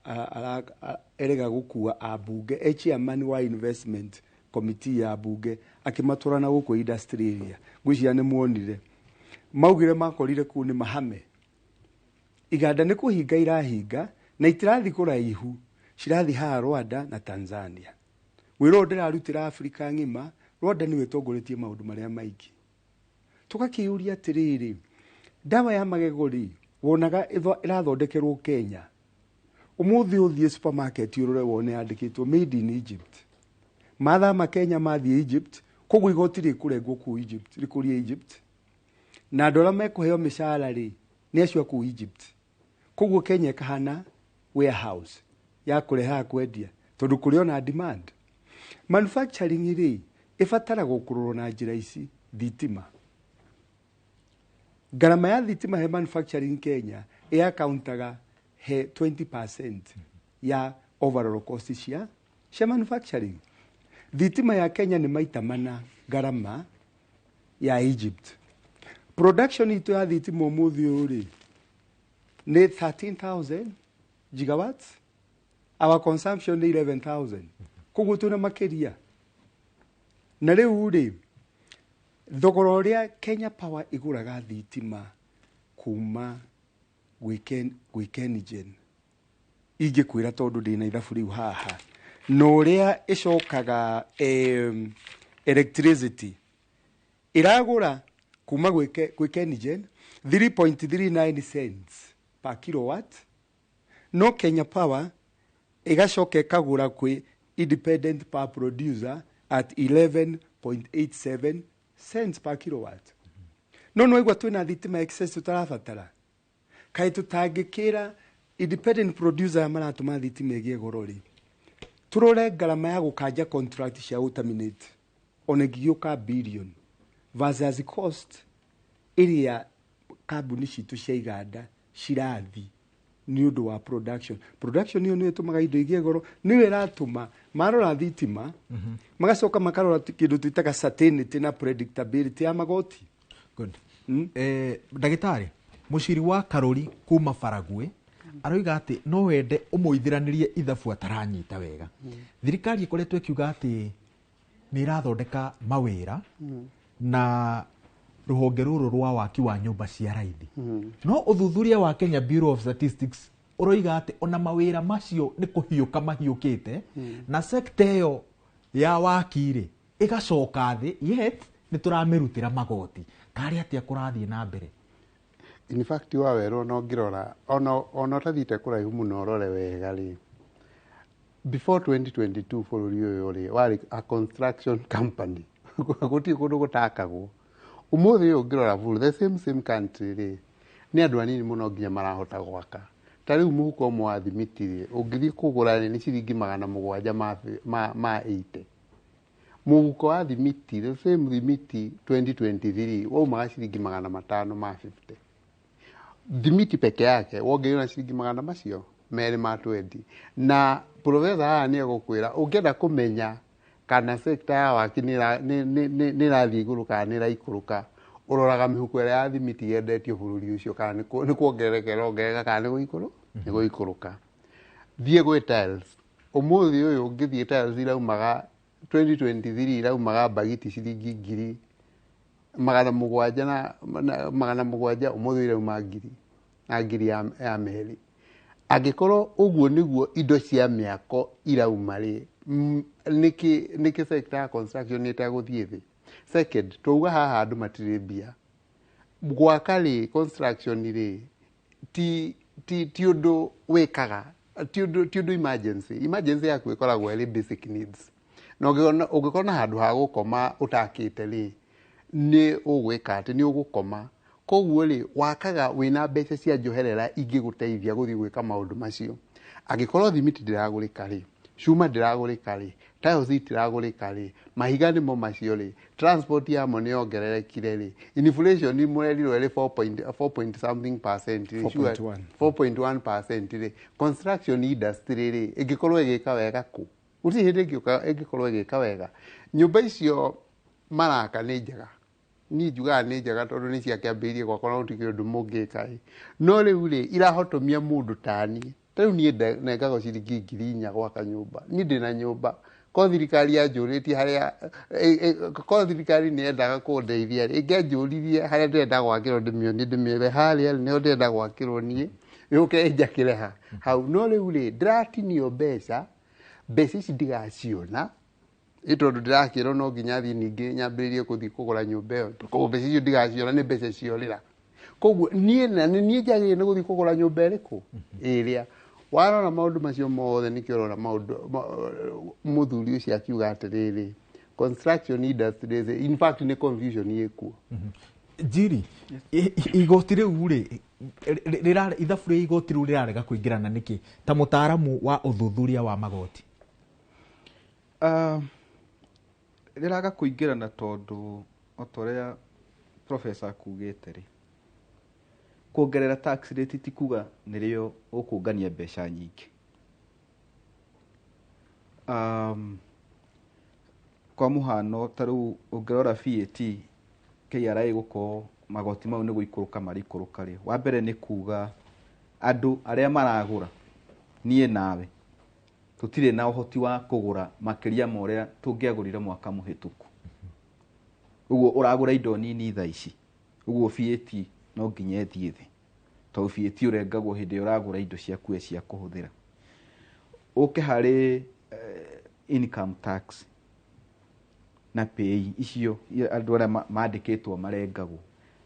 Speaker 2: erega gũkua ambunge, e chairman wa investment committee ya mbunge, akĩmatwara na gũkũ industry area, ngwĩciria nĩ muonire, maugire makorire kũu nĩ mahame. Iganda nĩ kũhinga irahinga na itirathiĩ kũraihu, cirathiĩ haha Rwanda na Tanzania. Wĩra ũyũ ndĩrarutĩra Afrika ng'ima, Rwanda nĩwe ĩtongoretie maũndũ marĩa maingĩ. Tũgakĩyũria atĩrĩrĩ, ndawa ya magego rĩ, wonaga ĩrathondekerwo Kenya. Ũmũthĩ ũthiĩ supermarket ũrore wone yandĩkĩtwo made in Egypt. Mathama Kenya mathiĩ Egypt, koguo igoti rĩkũrengwo kũu Egypt, rĩkũrie Egypt. Na andũ arĩa mekũheo mĩcara rĩ, nĩ acio a kũu Egypt. Koguo Kenya ĩkahana warehouse ya kũrehaga kwendia, tondũ kũrĩ ona demand. Manufacturing rĩ, ĩbataragwo kũrorwo na njĩra ici, thitima. Ngarama ya thitima he manufacturing Kenya ĩakauntaga he 20% ya overall cost cia manufacturing. Thitima ya Kenya nĩ maita mana ngarama ya Egypt. Production itũ ya thitima ũmũthĩ ũyũ rĩ nĩ 13,000 gigawatts, our consumption nĩ 11,000. Koguo twĩna makĩria. Na rĩu rĩ, thogora ũrĩa Kenya Power ĩgũraga thitima kuma gwĩ KenGen, ingĩkwĩra tondũ ndĩna ithabu rĩu haha, na ũrĩa ĩcokaga electricity ĩragũra kuma gwĩ KenGen 3.39 cents per kilowatt, no Kenya Power ĩgacoka ĩkagũra kwĩ independent power producer at 11.87 cents per kilowatt. No nĩwaigua twĩna thitima excess tũtarabatara. Kaĩ tũtangĩkĩra independent producer maratũma thitima ĩgĩe goro rĩ, tũrore ngarama ya gũkanja contract cia gũterminate ona ĩngĩgĩũka billion versus cost ĩrĩa kambuni citũ cia iganda cirathi nĩ ũndũ wa production. Production ĩyo nĩyo ĩtũmaga indo igĩe goro, nĩyo ĩratũma marora thitima, magacoka makarora kĩndũ twĩtaga certainty na predictability ya magoti.
Speaker 1: Good. Ndagĩtarĩ mũciri wa Karori kuma Faragwe aroiga atĩ no wende ũmũithiranĩrie ithabu ataranyita wega. Thirikari ĩkoretwo ĩkiuga atĩ nĩ ĩrathondeka mawĩra na rũhonge rũrũ rwa waki wa nyũmba cia raithi. No ũthuthuria wa Kenya Bureau of Statistics ũroiga atĩ ona mawĩra macio nĩ kũhiũka mahiũkĩte, na sekta ĩyo ya waki rĩ ĩgacoka thĩ, yet nĩ tũramĩrutĩra magoti. Karĩ atĩa kũrathiĩ na mbere?
Speaker 3: In fact wa werũ ona ũngĩrora ona ũtathiĩte kũraihu mũno ũrore wega rĩ, before 2022 bũrũri ũyũ rĩ warĩ a construction company, gũtirĩ kũndũ gũtakagwo. Ũmũthĩ ũyũ ũngĩrora bũrũri the same country rĩ, nĩ andũ anini mũno nginya marahota gwaka. Ta rĩu mũhuko ũmwe wa thimiti rĩ, ũngĩthiĩ kũgũra rĩ nĩ ciringi 700 ma 80. Mũhuko wa thimiti, the same thimiti 2023 waumaga ciringi 500 ma 50. Thimiti peke yake wongerera ciringi 200 macio merĩ ma 20. Na professor haha nĩ egũkwĩra ũngĩenda kũmenya kana sector ya waki nĩ ĩrathiĩ igũrũ kana nĩ ĩraikũrũka, ũroraga mĩhuko ĩrĩa ya thimiti yendetio bũrũri ũcio kana nĩ kuongerereka ĩrongerereka kana nĩ gũikũrũka. Thiĩ gwĩ tiles, ũmũthĩ ũyũ ũngĩthiĩ tiles iraumaga 2023 iraumaga mbagiti ciringi 700 na 700, ũmũthĩ irauma 1,000 na 1,000 ya meri. Angĩkorwo ũguo nĩguo indo cia mĩako irauma rĩ, nĩkĩ sector ya construction ĩtagũthiĩ thĩ? Second, twauga haha andũ matirĩ mbia. Gwaka rĩ, construction rĩ, ti ũndũ wĩkaga, ti ũndũ emergency. Emergency yaku ĩkoragwo ĩrĩ basic needs, na ũngĩkorwo na handũ ha gũkoma ũtakĩte rĩ, nĩ ũgwĩka atĩ nĩ ũgũkoma. Koguo rĩ, wakaga wĩna mbeca cia njoherera ingĩgũteithia gũthiĩ gwĩka maũndũ macio. Angĩkorwo thimiti ndĩragũrĩka rĩ, cuma ndĩragũrĩka rĩ, tiles itiragũrĩka rĩ, mahiga nĩmo macio rĩ, transport yamo nĩ yongererekire rĩ, inflation mũrerirwo ĩrĩ 4 point something percent rĩ,
Speaker 2: 4.1.
Speaker 3: 4.1% rĩ, construction industry rĩ, ĩngĩkorwo ĩgĩka wega kũ? Gũtirĩ hĩndĩ ĩngĩkorwo ĩgĩka wega. Nyũmba icio maraka nĩ njega, niĩ njugaga nĩ njega tondũ nĩ ciakĩambĩrĩirie gwakwa na gũtirĩ ũndũ mũngĩka ĩ. No rĩu rĩ, irahotomia mũndũ taniĩ. Ta rĩu niĩ nengagwo ciringi 4,000 gwaka nyũmba, niĩ ndĩna nyũmba. Korwo thirikari yanjũrĩtie harĩa, korwo thirikari nĩ yendaga kũndeithia rĩ, ĩngĩanjũririe harĩa ndĩrenda gwakĩrwo ndĩmĩonie, ndĩmĩre harĩa rĩ nĩho ndĩrenda gwakĩrwo niĩ, yũke ĩnjakĩre ha hau. No rĩu rĩ, ndĩratinio mbeca, mbeca ici ndigaciona ĩ tondũ ndĩrakĩrwo no nginya thiĩ ningĩ nyambĩrĩrie gũthiĩ kũgũra nyũmba ĩyo. Koguo mbeca icio ndigaciona, nĩ mbeca ciorĩra. Koguo niĩ na nĩ niĩ njagĩrĩire nĩ gũthiĩ kũgũra nyũmba ĩrĩkũ? Ĩrĩa warora maũndũ macio mothe, nĩkĩo ũrona maũndũ mũthuri ũcio akiuga atĩrĩrĩ, construction industry, in fact nĩ confusion ĩkuo.
Speaker 1: Njiri, igoti rĩu rĩ, ithabu rĩa igoti rĩu rĩrarega kũingĩrana nĩkĩ ta mũtaaramu wa ũthuthuria wa magoti?
Speaker 4: Rĩraga kũingĩrana tondũ o ta ũrĩa professor akugĩte rĩ, kuongerera tax rate ti kuga nĩrĩo ũkũngania mbeca nyingĩ. Kwa mũhano, ta rĩu ũngĩrora VAT, KRA gũkorwo magoti mau nĩ gũikũrũka marikũrũka rĩ, wa mbere nĩ kuga andũ arĩa maragũra, niĩ nawe tũtirĩ na ũhoti wa kũgũra makĩria ma ũrĩa tũngĩagũrire mwaka mũhĩtũku. Ũguo ũragũra indo nini thaa ici, ũguo VAT no nginya ĩthiĩ thĩ, tondũ VAT ũrengagwo hĩndĩ ĩrĩa ũragũra indo ciaku cia kũhũthĩra. Ũke harĩ income tax na pay icio andũ arĩa mandĩkĩtwo marengagwo,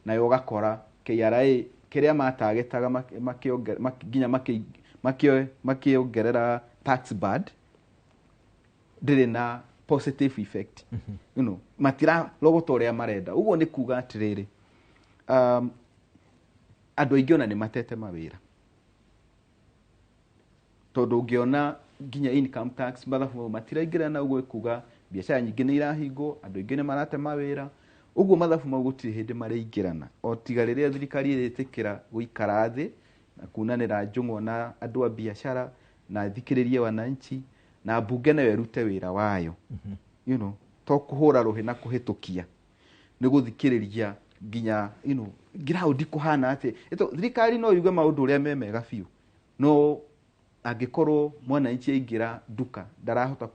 Speaker 4: nayo ũgakora KRA kĩrĩa matagetaga nginya makĩongerera tax band ndĩrĩ na positive effect. Matirarogota ũrĩa marenda. Ũguo nĩ kuga atĩrĩrĩ, andũ aingĩ ona nĩ matete mawĩra, tondũ ũngĩona nginya income tax mathabu mau matiraingĩrana. Ũguo kuga biacara nyingĩ nĩ irahingwo, andũ aingĩ nĩ marate mawĩra. Ũguo mathabu mau gũtirĩ hĩndĩ marĩingĩrana, o tiga rĩrĩa thirikari ĩrĩtĩkĩra gũikara thĩ na kunanĩra njũng'wa na andũ a biacara na thikĩrĩrie wananchi, na mbunge nayo ĩrute wĩra wayo. To kũhũra rũhĩ na kũhĩtũkia, nĩ gũthikĩrĩria nginya ground kũhana atĩ. Thirikari no yuge maũndũ ũrĩa me mega biũ, no angĩkorwo mwananchi aingĩra nduka ndarahota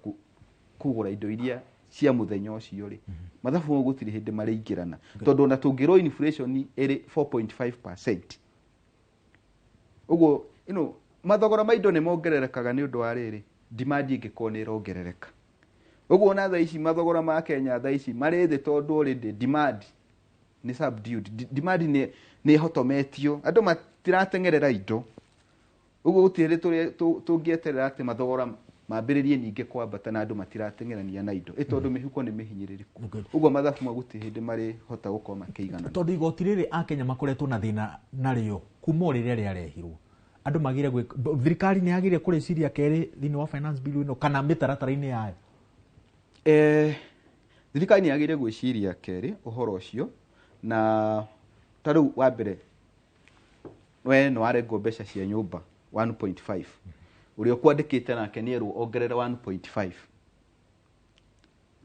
Speaker 4: kũgũra indo iria cia mũthenya ũcio rĩ, mathabu mau gũtirĩ hĩndĩ marĩingĩrana, tondũ ona tũngĩrwo inflation ĩrĩ 4.5%, ũguo mathogora ma indo nĩ mongererekaga nĩ ũndũ wa rĩrĩ, demand ĩngĩkorwo nĩ ĩrongerereka. Ũguo ona thaa ici mathogora ma Kenya thaa ici marĩ thĩ, tondũ already demand nĩ subdued, demand nĩ ĩhotometio, andũ matiratengerera indo. Ũguo gũtirĩ hĩndĩ tũngĩeterera atĩ mathogora mambĩrĩrie ningĩ kwambata na andũ matiratengerania na indo, tondũ mĩhuko nĩ mĩhinyĩrĩrĩku. Ũguo mathabu mau gũtirĩ hĩndĩ marĩhota gũkorwo makĩiganana.
Speaker 1: Tondũ igoti rĩrĩ Akenya makoretwo na thĩna narĩo kuma o rĩrĩa rĩarehirwo, andũ magire thirikari nĩ yagĩrĩire kũrĩciria kerĩ thĩinĩ wa finance bill ĩno kana mĩtaratara-inĩ yayo?
Speaker 4: Thirikari nĩ yagĩrĩire gwĩciria kerĩ ũhoro ũcio. Na ta rĩu wa mbere, we nĩ warengwo mbeca cia nyũmba 1.5, ũrĩa ũkwandĩkĩte nake nĩ erwo ongerere 1.5.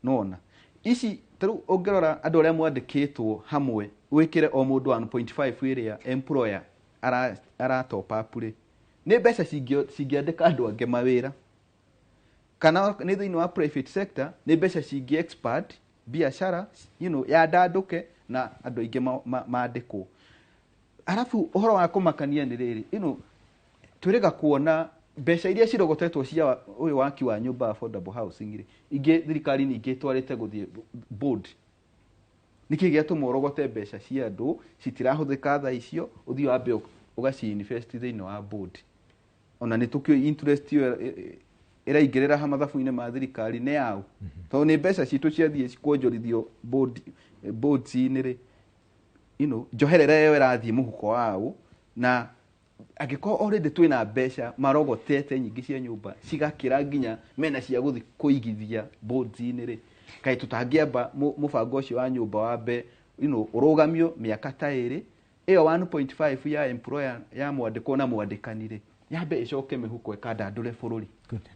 Speaker 4: Nĩwona ici ta rĩu ũngĩrora andũ arĩa mwandĩkĩtwo hamwe wĩkĩre o mũndũ 1.5 ĩrĩa employer ara top up rĩ, nĩ mbeca cingĩandĩka andũ angĩ mawĩra, kana nĩ thĩinĩ wa private sector nĩ mbeca cingĩ expand biacara, yandandũke na andũ aingĩ mandĩkwo. Arabu ũhoro wa kũmakania nĩ rĩrĩ, Twĩrĩga kuona mbeca iria cirogotetwo cia ũyũ waki wa nyũmba affordable housing rĩ, ingĩ thirikari ningĩ ĩtwarĩte gũthiĩ board. Nĩkĩ gĩatũma ũrogote mbeca cia andũ citirahũthĩka thaa icio, ũthiĩ wambe ũgaci invest thĩinĩ wa board? Ona nĩ tũkĩũĩ interest ĩyo ĩraingĩrĩra ha mathabu-inĩ ma thirikari nĩ yaũ, tondũ nĩ mbeca citũ ciathiĩ kuonjorithio boards-inĩ rĩ, njoherera ĩyo ĩrathiĩ mũhuko waũ. Na angĩkorwo already twĩna mbeca marogotete nyingĩ cia nyũmba cigakĩra nginya mena cia gũthiĩ kũigithia boards-inĩ rĩ, kaĩ tũtangĩamba mũbango ũcio wa nyũmba wambe ũrũgamio mĩaka ta 2, ĩyo 1.5 ya employer ya mwandĩkwo na mwandĩkani rĩ, yambe ĩcoke mĩhuko ĩkandandũre bũrũri.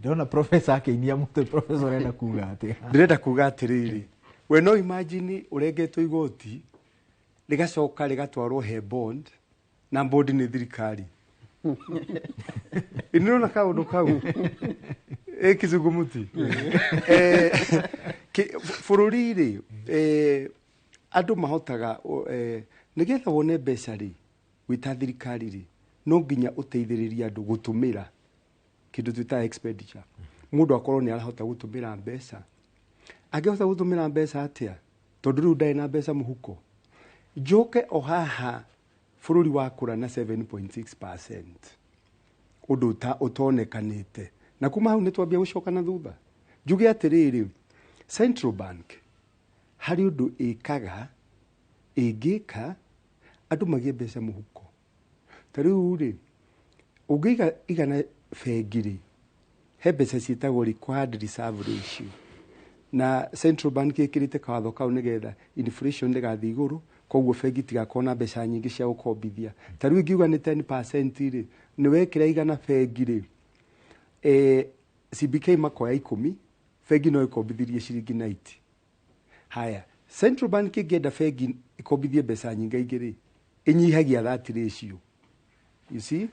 Speaker 1: Ndĩrona professor akĩinia mũtwe. Professor, ũrenda kuga atĩa?
Speaker 2: Ndĩrenda kuga atĩrĩrĩ, we no imagine ũrengetwo igoti rĩgacoka rĩgatwarwo he bond, na bond nĩ thirikari. Nĩũrona kaũndũ kau ĩ kĩzungumuti. Bũrũri rĩ, andũ mahotaga nĩgetha wone mbeca rĩ, wĩta thirikari rĩ, no nginya ũteithĩrĩrie andũ gũtũmĩra kĩndũ twĩtaga expenditure. Mũndũ akorwo nĩ arahota gũtũmĩra mbeca. Angĩhota gũtũmĩra mbeca atĩa, tondũ rĩu ndarĩ na mbeca mũhuko? Njoke o haha, bũrũri wakũra na 7.6%, ũndũ ũtonekanĩte, na kuma hau nĩ twambia gũcoka na thutha. Njuge atĩrĩrĩ, Central Bank harĩ ũndũ ĩkaga, ĩngĩka andũ magĩe mbeca mũhuko. Ta rĩu rĩ, ũngĩiga 100 bengi rĩ, he mbeca ciĩtagwo required reserve ratio, na Central Bank ĩkĩrĩte kawatho kau nĩgetha inflation ndĩgathiĩ igũrũ, koguo bengi itigakorwo na mbeca nyingĩ cia gũkombithia. Ta rĩu ingiuga nĩ 10% rĩ, nĩ wekĩra 100 bengi rĩ, CBK makoya 10, bengi no ĩkombithirie ciringi 90. Haya, Central Bank ĩngĩenda bengi ĩkombithie mbeca nyingaingĩ rĩ, ĩnyihagia that ratio. You see,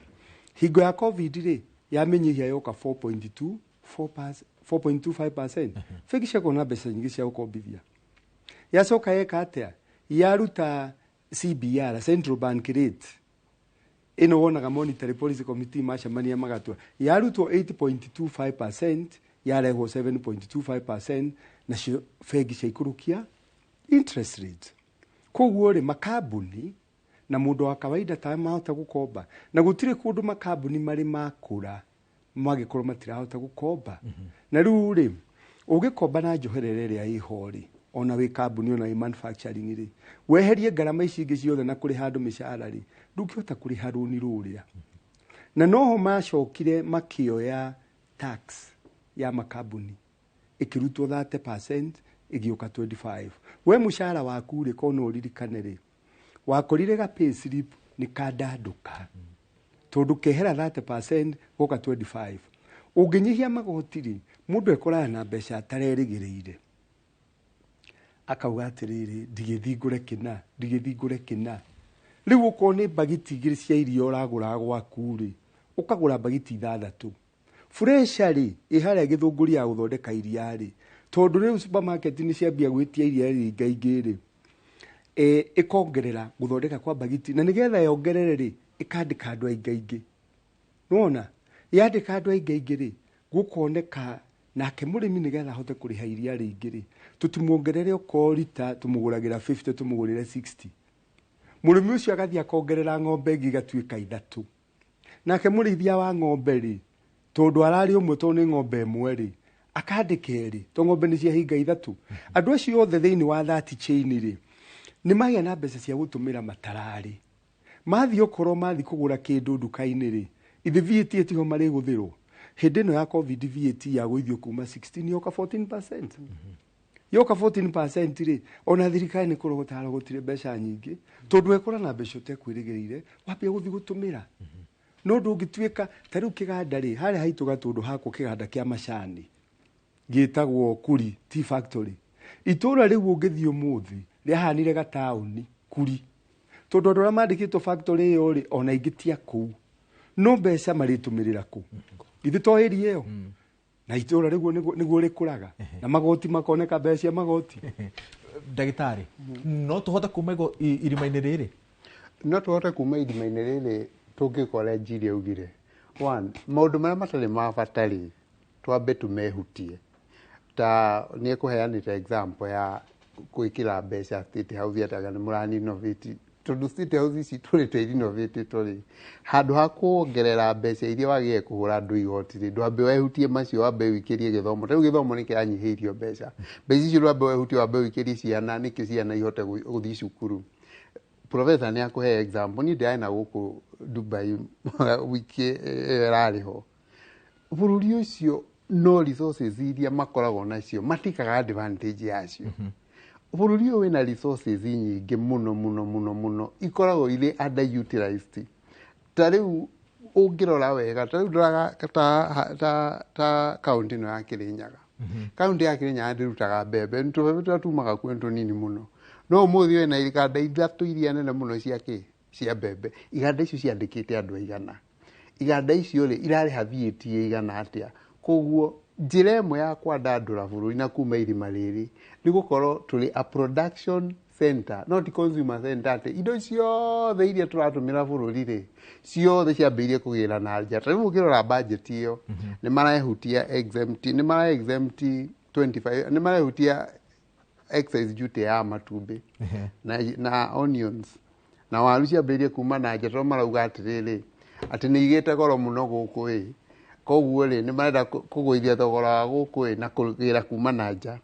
Speaker 2: hingo ya COVID rĩ, yamĩnyihia yoka 4.2 4.25%, bengi ciakorwo na mbeca nyingĩ cia gũkombithia. Yacoka yeka atĩa? Yaruta CBR, Central Bank rate ĩno wonaga Monetary Policy Committee macemania magatua, yarutwo 8.25% yarehwo 7.25%, nacio bengi ciaikũrũkia interest rate. Koguo rĩ, makambuni na mũndũ wa kawaida ta mahota gũkomba, na gũtirĩ kũndũ makambuni marĩ makũra magĩkorwo matirahota gũkomba. Na rĩu rĩ, ũngĩkomba na njoherera ĩrĩa ĩho rĩ, ona wĩ kambuni, ona wĩ manufacturing rĩ, weherie ngarama ici ingĩ ciothe na kũrĩha andũ mĩcara rĩ, ndũngĩhota kũrĩha rũni rũrĩa. Na noho macokire makĩoya tax ya makambuni, ĩkĩrutwo 30% ĩgĩũka 25. We mũcara waku rĩ, korwo no ũririkane rĩ, wakorire ga pay slip nĩ kandandũka, tondũ kehera 30% goka 25. Ũngĩnyihia magoti rĩ, mũndũ ekoraga na mbeca atarerĩgĩrĩire, akauga atĩrĩrĩ, ndigĩthiĩ ngũre kĩna, ndigĩthiĩ ngũre kĩna. Rĩu okorwo nĩ mbagiti 2 cia iria ũragũra gwaku rĩ, ũkagũra mbagiti 6. Fresha rĩ, ĩ harĩa Gĩthũngũri ya gũthondeka iria rĩ, tondũ rĩu supermarket nĩ ciambia gwĩtia iria rĩingaingĩ rĩ, ĩkongerera gũthondeka kwa mbagiti, na nĩgetha yongerere rĩ, ĩkandĩka andũ aingaingĩ. Nĩwona, yandĩka andũ aingaingĩ rĩ, gũkoneka nake mũrĩmi nĩgetha ahote kũrĩha iria rĩingĩ rĩ, tũtimuongerere okorwo rita tũmũgũragĩra 50, tũmũgũrĩre 60. Mũrĩmi ũcio agathiĩ akongerera ng'ombe ĩngĩ igatuĩka 3. Nake mũrĩithia wa ng'ombe rĩ, tondũ ararĩ ũmwe, tondũ nĩ ng'ombe ĩmwe rĩ, akandĩka 2, tondũ ng'ombe nĩ ciahinga 3. Andũ acio othe thĩinĩ wa that chain rĩ, nĩ magĩa na mbeca cia gũtũmĩra matararĩ. Mathiĩ okorwo mathiĩ kũgũra kĩndũ nduka-inĩ rĩ, ithe VAT ĩtiho marĩgũthĩrwo. Hĩndĩ ĩno ya COVID VAT yagũithio kuma 16 yoka 14%. Yoka 14% rĩ, ona thirikari nĩ kũrogota yarogotire mbeca nyingĩ, tondũ wekora na mbeca ũtekwĩrĩgĩrĩire, wambia gũthiĩ gũtũmĩra. No ndũngĩtuĩka ta rĩu kĩganda rĩ, harĩa haitũ Gatũndũ hakwo kĩganda kĩa macani gĩtagwo Kuri Tea Factory. Itũra rĩu ũngĩthiĩ ũmũthĩ rĩahanire gataũni Kuri, tondũ andũ arĩa mandĩkĩtwo factory ĩyo rĩ, ona ingĩ ti a kũu, no mbeca marĩtũmĩrĩra kũ? Ithuĩ to area ĩyo na itũra rĩguo nĩguo rĩkũraga, na magoti makoneka mbeca cia magoti.
Speaker 1: Ndagĩtarĩ, no tũhote kuma irima-inĩ rĩrĩ?
Speaker 3: No tũhote kuma irima-inĩ rĩrĩ tũngĩkora Njiri augire. One, maũndũ marĩa matarĩ ma bata rĩ, twambe tũmehutie. Ta nĩ ekũheanĩte example ya gwĩkĩra mbeca State House ataga nĩ mũrarenovate, tondũ State House ici tũrĩte irenovatĩtwo rĩ, handũ ha kuongerera mbeca iria wagĩrĩire kũhũra andũ igoti rĩ, ndwambe wehutie macio, wambe wĩikĩrie gĩthomo. Ta rĩu gĩthomo nĩ kĩranyihĩirio mbeca. Mbeca icio ndwambe wehutie, wambe wĩikĩrie ciana nĩkĩo ciana ihote gũthiĩ cukuru. Professor nĩ akũhe example. Niĩ ndĩrarĩ na gũkũ Dubai wiki ĩyo ĩrarĩ ho. Bũrũri ũcio no resources iria makoragwo nacio matikaga advantage yacio. Bũrũri ũyũ wĩna resources nyingĩ mũno mũno mũno mũno, ikoragwo irĩ underutilized. Ta rĩu ũngĩrora wega, ta rĩu ndoraga ta kaũntĩ ĩno ya Kĩrĩnyaga. Kaũntĩ ya Kĩrĩnyaga ndĩrutaga mbembe, tũbembe tũrĩa tumaga kuo nĩ tũnini mũno. No ũmũthĩ wĩna iganda ithatũ iria nene mũno cia kĩ? Cia mbembe. Iganda icio ciandĩkĩte andũ aigana? Iganda icio rĩ, irarĩha VAT ĩigana atĩa? Koguo njĩra ĩmwe ya kwandandũra bũrũri na kuma irima rĩrĩ nĩ gũkorwo tũrĩ a production center, not consumer center, atĩ indo ciothe iria tũratũmĩra bũrũri rĩ, ciothe ciambĩrĩirie kũgĩra na nja. Ta rĩu ũngĩrora budget ĩyo, nĩ marehutia exempt, nĩ mara exempt 25, nĩ marehutia excise duty ya matumbĩ na onions na waru ciambĩrĩirie kuma na nja, tondũ marauga atĩrĩrĩ, atĩ nĩ igĩte goro mũno gũkũ ĩ, koguo rĩ, nĩ marenda kũgũithia thogora wa gũkũ ĩ na kũgĩra kuma na nja.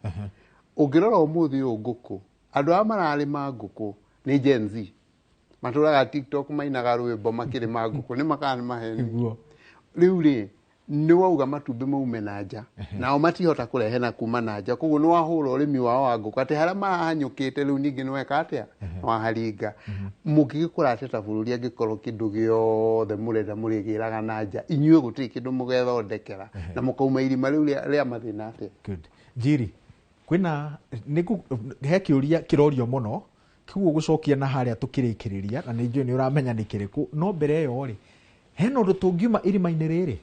Speaker 3: Ũngĩrora ũmũthĩ ũyũ ngũkũ, andũ arĩa mararĩma ngũkũ nĩ Gen Z, matũraga TikTok mainaga rwĩmbo makĩrĩma ngũkũ, nĩ makaa nĩ maheni. Rĩu rĩ, nĩ wauga matumbĩ maume na nja, nao matihota kũrehe na kuma na nja, koguo nĩ wahũra ũrĩmi wao wa ngũkũ, atĩ harĩa marahanyũkĩte rĩu ningĩ nĩ weka atĩa? Nĩ waharinga. Mũngĩgĩkũra atĩa ta bũrũri angĩkorwo kĩndũ gĩothe mũrenda mũrĩgĩraga na nja, inyuĩ gũtirĩ kĩndũ mũgethondekera na mũkauma irima rĩu rĩa mathĩna atĩa?
Speaker 1: Good. Njiri, kwĩna he kĩũria kĩrorio mũno kĩguo gũcokia na harĩa tũkĩrĩkĩrĩria, na nĩ njũĩ nĩ ũramenya nĩ kĩrĩkũ, no mbere ĩyo rĩ, hena ũndũ tũngiuma irima-inĩ rĩrĩ?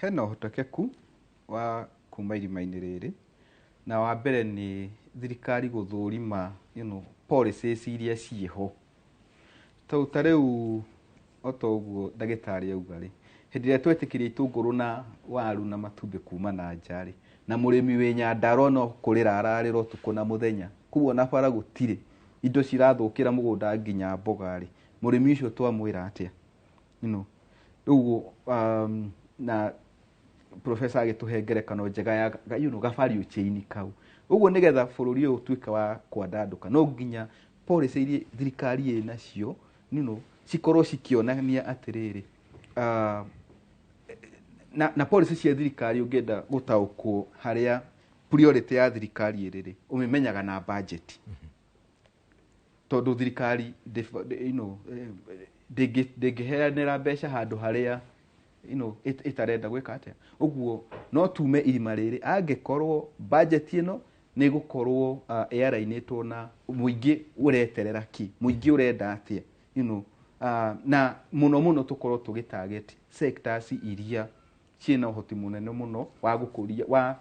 Speaker 4: Hena ũhotekeku wa kuma irima-inĩ rĩrĩ, na wa mbere nĩ thirikari gũthũrima, policies iria ciĩho. Tondũ ta rĩu o ta ũguo ndagĩtarĩ auga rĩ, hĩndĩ ĩrĩa twetĩkĩria itũngũrũ na waru na matumbĩ kuma na nja rĩ, na mũrĩmi wĩ Nyandarua no kũrĩra ararĩra ũtukũ na mũthenya, koguo ona bara gũtirĩ, indo cirathũkĩra mũgũnda nginya mboga rĩ, mũrĩmi ũcio twamwĩra atĩa? Rĩu na professor agĩtũhe ngerekano njega ya ga value chain kau. Ũguo nĩgetha bũrũri ũyũ ũtuĩke wa kwandandũka, no nginya policy iria thirikari ĩ nacio, cikorwo cikĩonania atĩrĩrĩ, na policy cia thirikari ũngĩenda gũtaũkwo harĩa priority ya thirikari ĩrĩ rĩ, ũmĩmenyaga na budget. Tondũ thirikari ndĩngĩheanĩra mbeca handũ harĩa ĩtarenda gwĩka atĩa. Ũguo no tume irima rĩrĩ angĩkorwo budget ĩno nĩ ĩgũkorwo ĩarainĩtwo na mũingĩ ũreterera kĩ, mũingĩ ũrenda atĩa, na mũno mũno tũkorwo tũgĩ target sectors iria ciĩna ũhoti mũnene mũno wa gũkũria, wa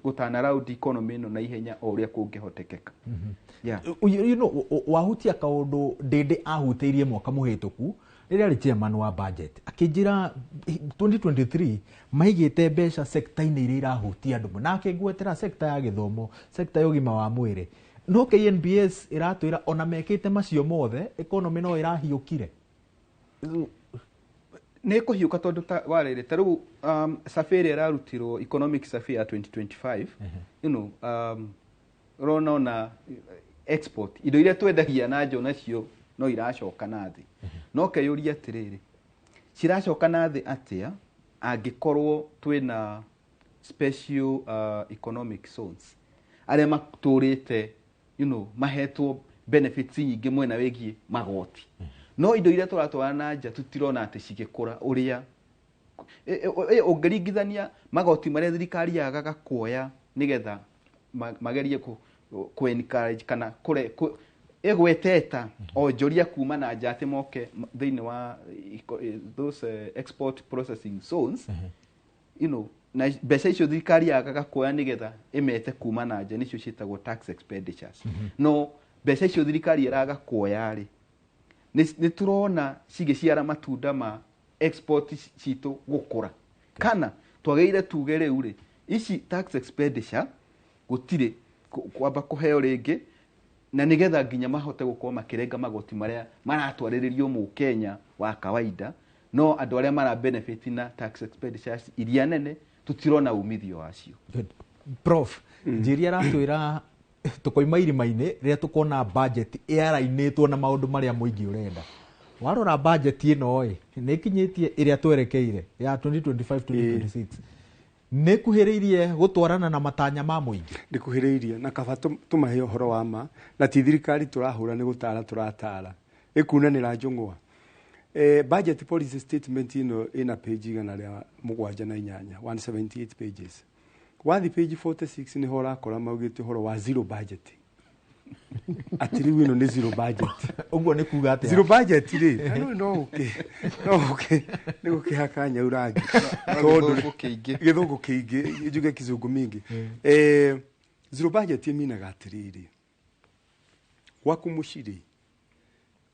Speaker 4: gũtana round economy ĩno na ihenya o ũrĩa kũngĩhotekeka.
Speaker 1: Wahutia kaũndũ Ndĩndĩ ahutĩirie mwaka mũhĩtũku rĩrĩa arĩ chairman wa budget, akĩnjĩra 2023 maigĩte mbeca sector-inĩ iria irahutia andũ mũno, na akĩngwetera sector ya gĩthomo, sector ya ũgima wa mwĩrĩ, no KNBS ĩratwĩra ona mekĩte macio mothe economy no ĩrahiũkire.
Speaker 4: Nĩ ĩkũhiũka tondũ ta warĩrĩ ta rĩu survey ĩrĩa ĩrarutirwo economic survey ya 2025, ũrona ona export indo iria twendagia na nja nacio no iracoka na thĩ. No keyũria atĩrĩrĩ, ciracoka na thĩ atĩa angĩkorwo twĩna special economic zones arĩa matũrĩte, mahetwo benefits nyingĩ mwena wĩgiĩ magoti, no indo iria tũratwara na nja tũtirona atĩ cigĩkũra ũrĩa ũngĩringithania magoti marĩa thirikari yagaga kuoya nĩgetha magerie ku encourage kana ĩgweteta onjoria kuma na nja atĩ moke thĩinĩ wa those export processing zones, na mbeca icio thirikari yagaga kuoya nĩgetha ĩmete kuma na nja nĩcio ciĩtagwo tax expenditures. No mbeca icio thirikari ĩraga kuoya rĩ, Nĩ tũrona cigĩciara matunda ma export citũ gũkũra, kana twagĩrĩire tuge rĩu rĩ, ici tax expenditure gũtirĩ kwamba kũheo rĩngĩ, na nĩgetha nginya mahote gũkorwo makĩrenga magoti marĩa maratwarĩrĩrio mũkenya wa kawaida. No andũ arĩa mara benefit na tax expenditures iria nene tũtirona umithio wacio.
Speaker 1: Good. Prof, njĩri aratwĩra tũkoima irima-inĩ rĩrĩa tũkona budget ĩarainĩtwo na maũndũ marĩa mũingĩ ũrenda. Warora budget ĩno ĩ nĩ ĩkinyĩtie ĩrĩa twerekeire ya 2025 2026, nĩ ĩkuhĩrĩirie gũtwarana na matanya ma mũingĩ?
Speaker 2: Ndĩkuhĩrĩirie, na kaba tũmahe ũhoro wa ma, na ti thirikari tũrahũra, nĩ gũtara tũratara ĩkunanĩra njũng'wa. Budget policy statement ĩno ĩna page 178, 178 pages. Wathi page 46 nĩho ũrakora maugĩte ũhoro wa zero budget, atĩ rĩu ĩno nĩ zero budget.
Speaker 1: Ũguo nĩ kuga atĩa?
Speaker 2: Zero budget rĩ, no ũke no ũke nĩ gũkĩhaka nyau rangi.
Speaker 4: Tondũ gĩthũngũ kĩingĩ.
Speaker 2: Gĩthũngũ kĩingĩ, njuge kizungu mingi. Zero budget ĩminaga atĩrĩrĩ, gwaku mũciĩ rĩ,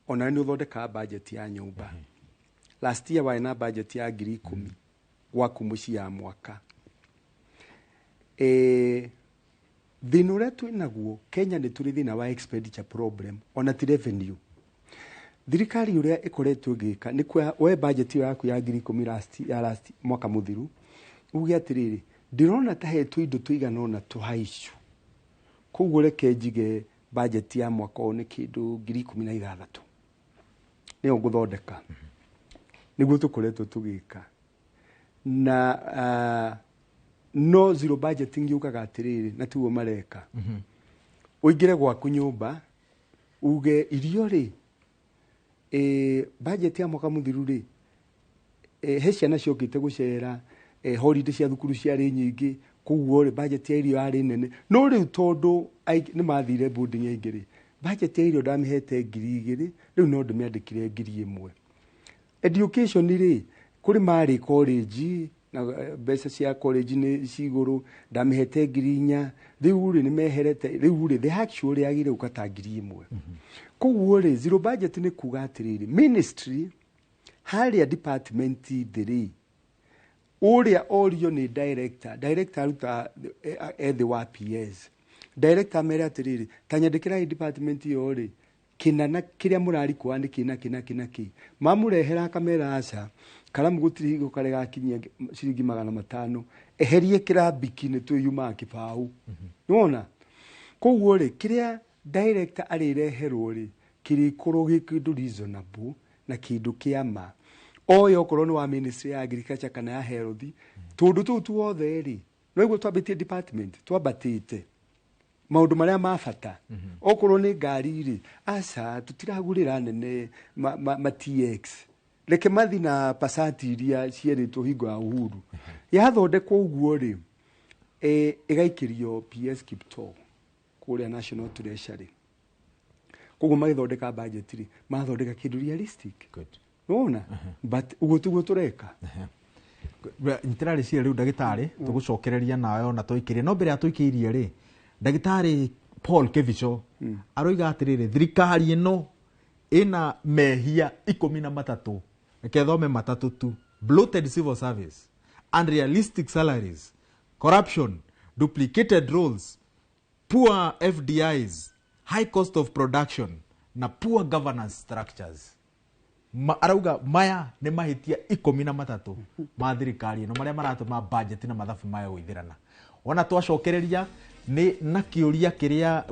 Speaker 2: ona nĩ ũthondekaga budget ya nyũmba. Last year warĩ na budget ya 10,000 gwaku mũciĩ ya mwaka. Thĩna ũrĩa twĩnaguo Kenya, nĩ tũrĩ thĩna wa expenditure problem, ona ti revenue. Thirikari ũrĩa ĩkoretwo ĩgĩka nĩ kuoya we budget ĩyo yaku ya 10,000 last, ya last mwaka mũthiru, uge atĩrĩrĩ, ndĩrona ta hetwo indo tũigana ũna tũhaicu, koguo reke njige budget ya mwaka ũyũ nĩ kĩndũ 16,000 nĩyo ngũthondeka. Nĩguo tũkoretwo tũgĩka. Na no zero budgeting yugaga atĩrĩrĩ, na tiguo mareka, ũingĩre gwaku nyũmba uge irio rĩ, budget ya mwaka mũthiru rĩ, he ciana ciokĩte gũcera, holiday cia thukuru ciarĩ nyingĩ, koguo rĩ budget ya irio yarĩ nene. No rĩu tondũ nĩ mathire boarding aingĩ rĩ, budget ya irio ndamĩhete 2,000, rĩu no ndĩmĩandĩkire 1,000. Education rĩ, kũrĩ marĩ college na mbeca cia college nĩ cigũrũ, ndamĩhete 4,000, rĩu rĩ nĩ meherete, rĩu rĩ the actual yagĩrĩire gũka ta 1,000. Koguo rĩ zero budget nĩ kuga atĩrĩrĩ, ministry harĩa department thĩ rĩ, ũrĩa orio nĩ director, director aruta ethĩ wa PS, director amere atĩrĩrĩ, ta nyandĩkĩrai department ĩyo rĩ, kĩna na kĩrĩa mũrarikũa nĩ kĩna kĩna kĩna kĩ mamũrehera, akamera aca, karamu gũtirĩ hingo karĩ gakinyia ciringi 500, eherie kĩrambiki nĩ twĩyumaga kĩbaũ. Nĩwona? Koguo rĩ kĩrĩa director arĩreherwo rĩ, kĩrĩkorwo gĩ kĩndũ reasonable na kĩndũ kĩa ma. Oya okorwo nĩ wa ministry ya agriculture kana ya health, tũndũ tũu tuothe rĩ, no iguo twambĩtie department twambatĩte maũndũ marĩa ma bata. Okorwo nĩ ngari rĩ, aca, tũtiragũrĩra nene ma TX, reke mathi na Passat iria cierĩtwo hingo ya Uhuru. Yathondekwo ũguo rĩ, ĩgaikĩrio PS Kiptoo kũrĩa National Treasury. Koguo magĩthondeka budget rĩ, mathondeka kĩndũ realistic. Nĩwona? But ũguo tiguo tũreka.
Speaker 1: Nyitĩra rĩciria rĩu, ndagĩtarĩ, tũgũcokereria nawe ona tũikĩrie. No mbere ya tũikĩirie rĩ, ndagĩtarĩ Paul Kibicho aroiga atĩrĩrĩ, thirikari ĩno ĩna mehia 13, reke thome matatũ tu: bloated civil service, unrealistic salaries, corruption, duplicated roles, poor FDIs, high cost of production na poor governance structures. Arauga maya nĩ mahĩtia 13 ma thirikari ĩno marĩa maratũma budget na mathabu maya gũithĩrana. Wona twacokereria nĩ na kĩũria kĩrĩa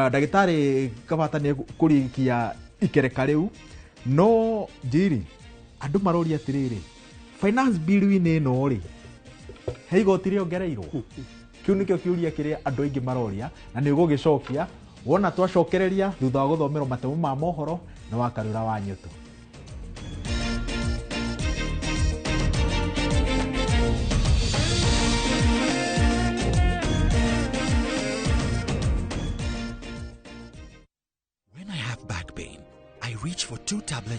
Speaker 1: ndagĩtarĩ Kabata nĩ kũrĩkia ikereka rĩu, no njiri andũ maroria atĩrĩrĩ, finance bill-inĩ ĩno rĩ, he igoti rĩongereirwo? Kĩu nĩkĩo kĩũria kĩrĩa andũ aingĩ maroria, na nĩ ũgũgĩcokia wona twacokereria thutha wa gũthomerwo matemo ma mohoro na wa Karura wa Nyũtũ.
Speaker 28: When I have back pain, I reach for 2 tablets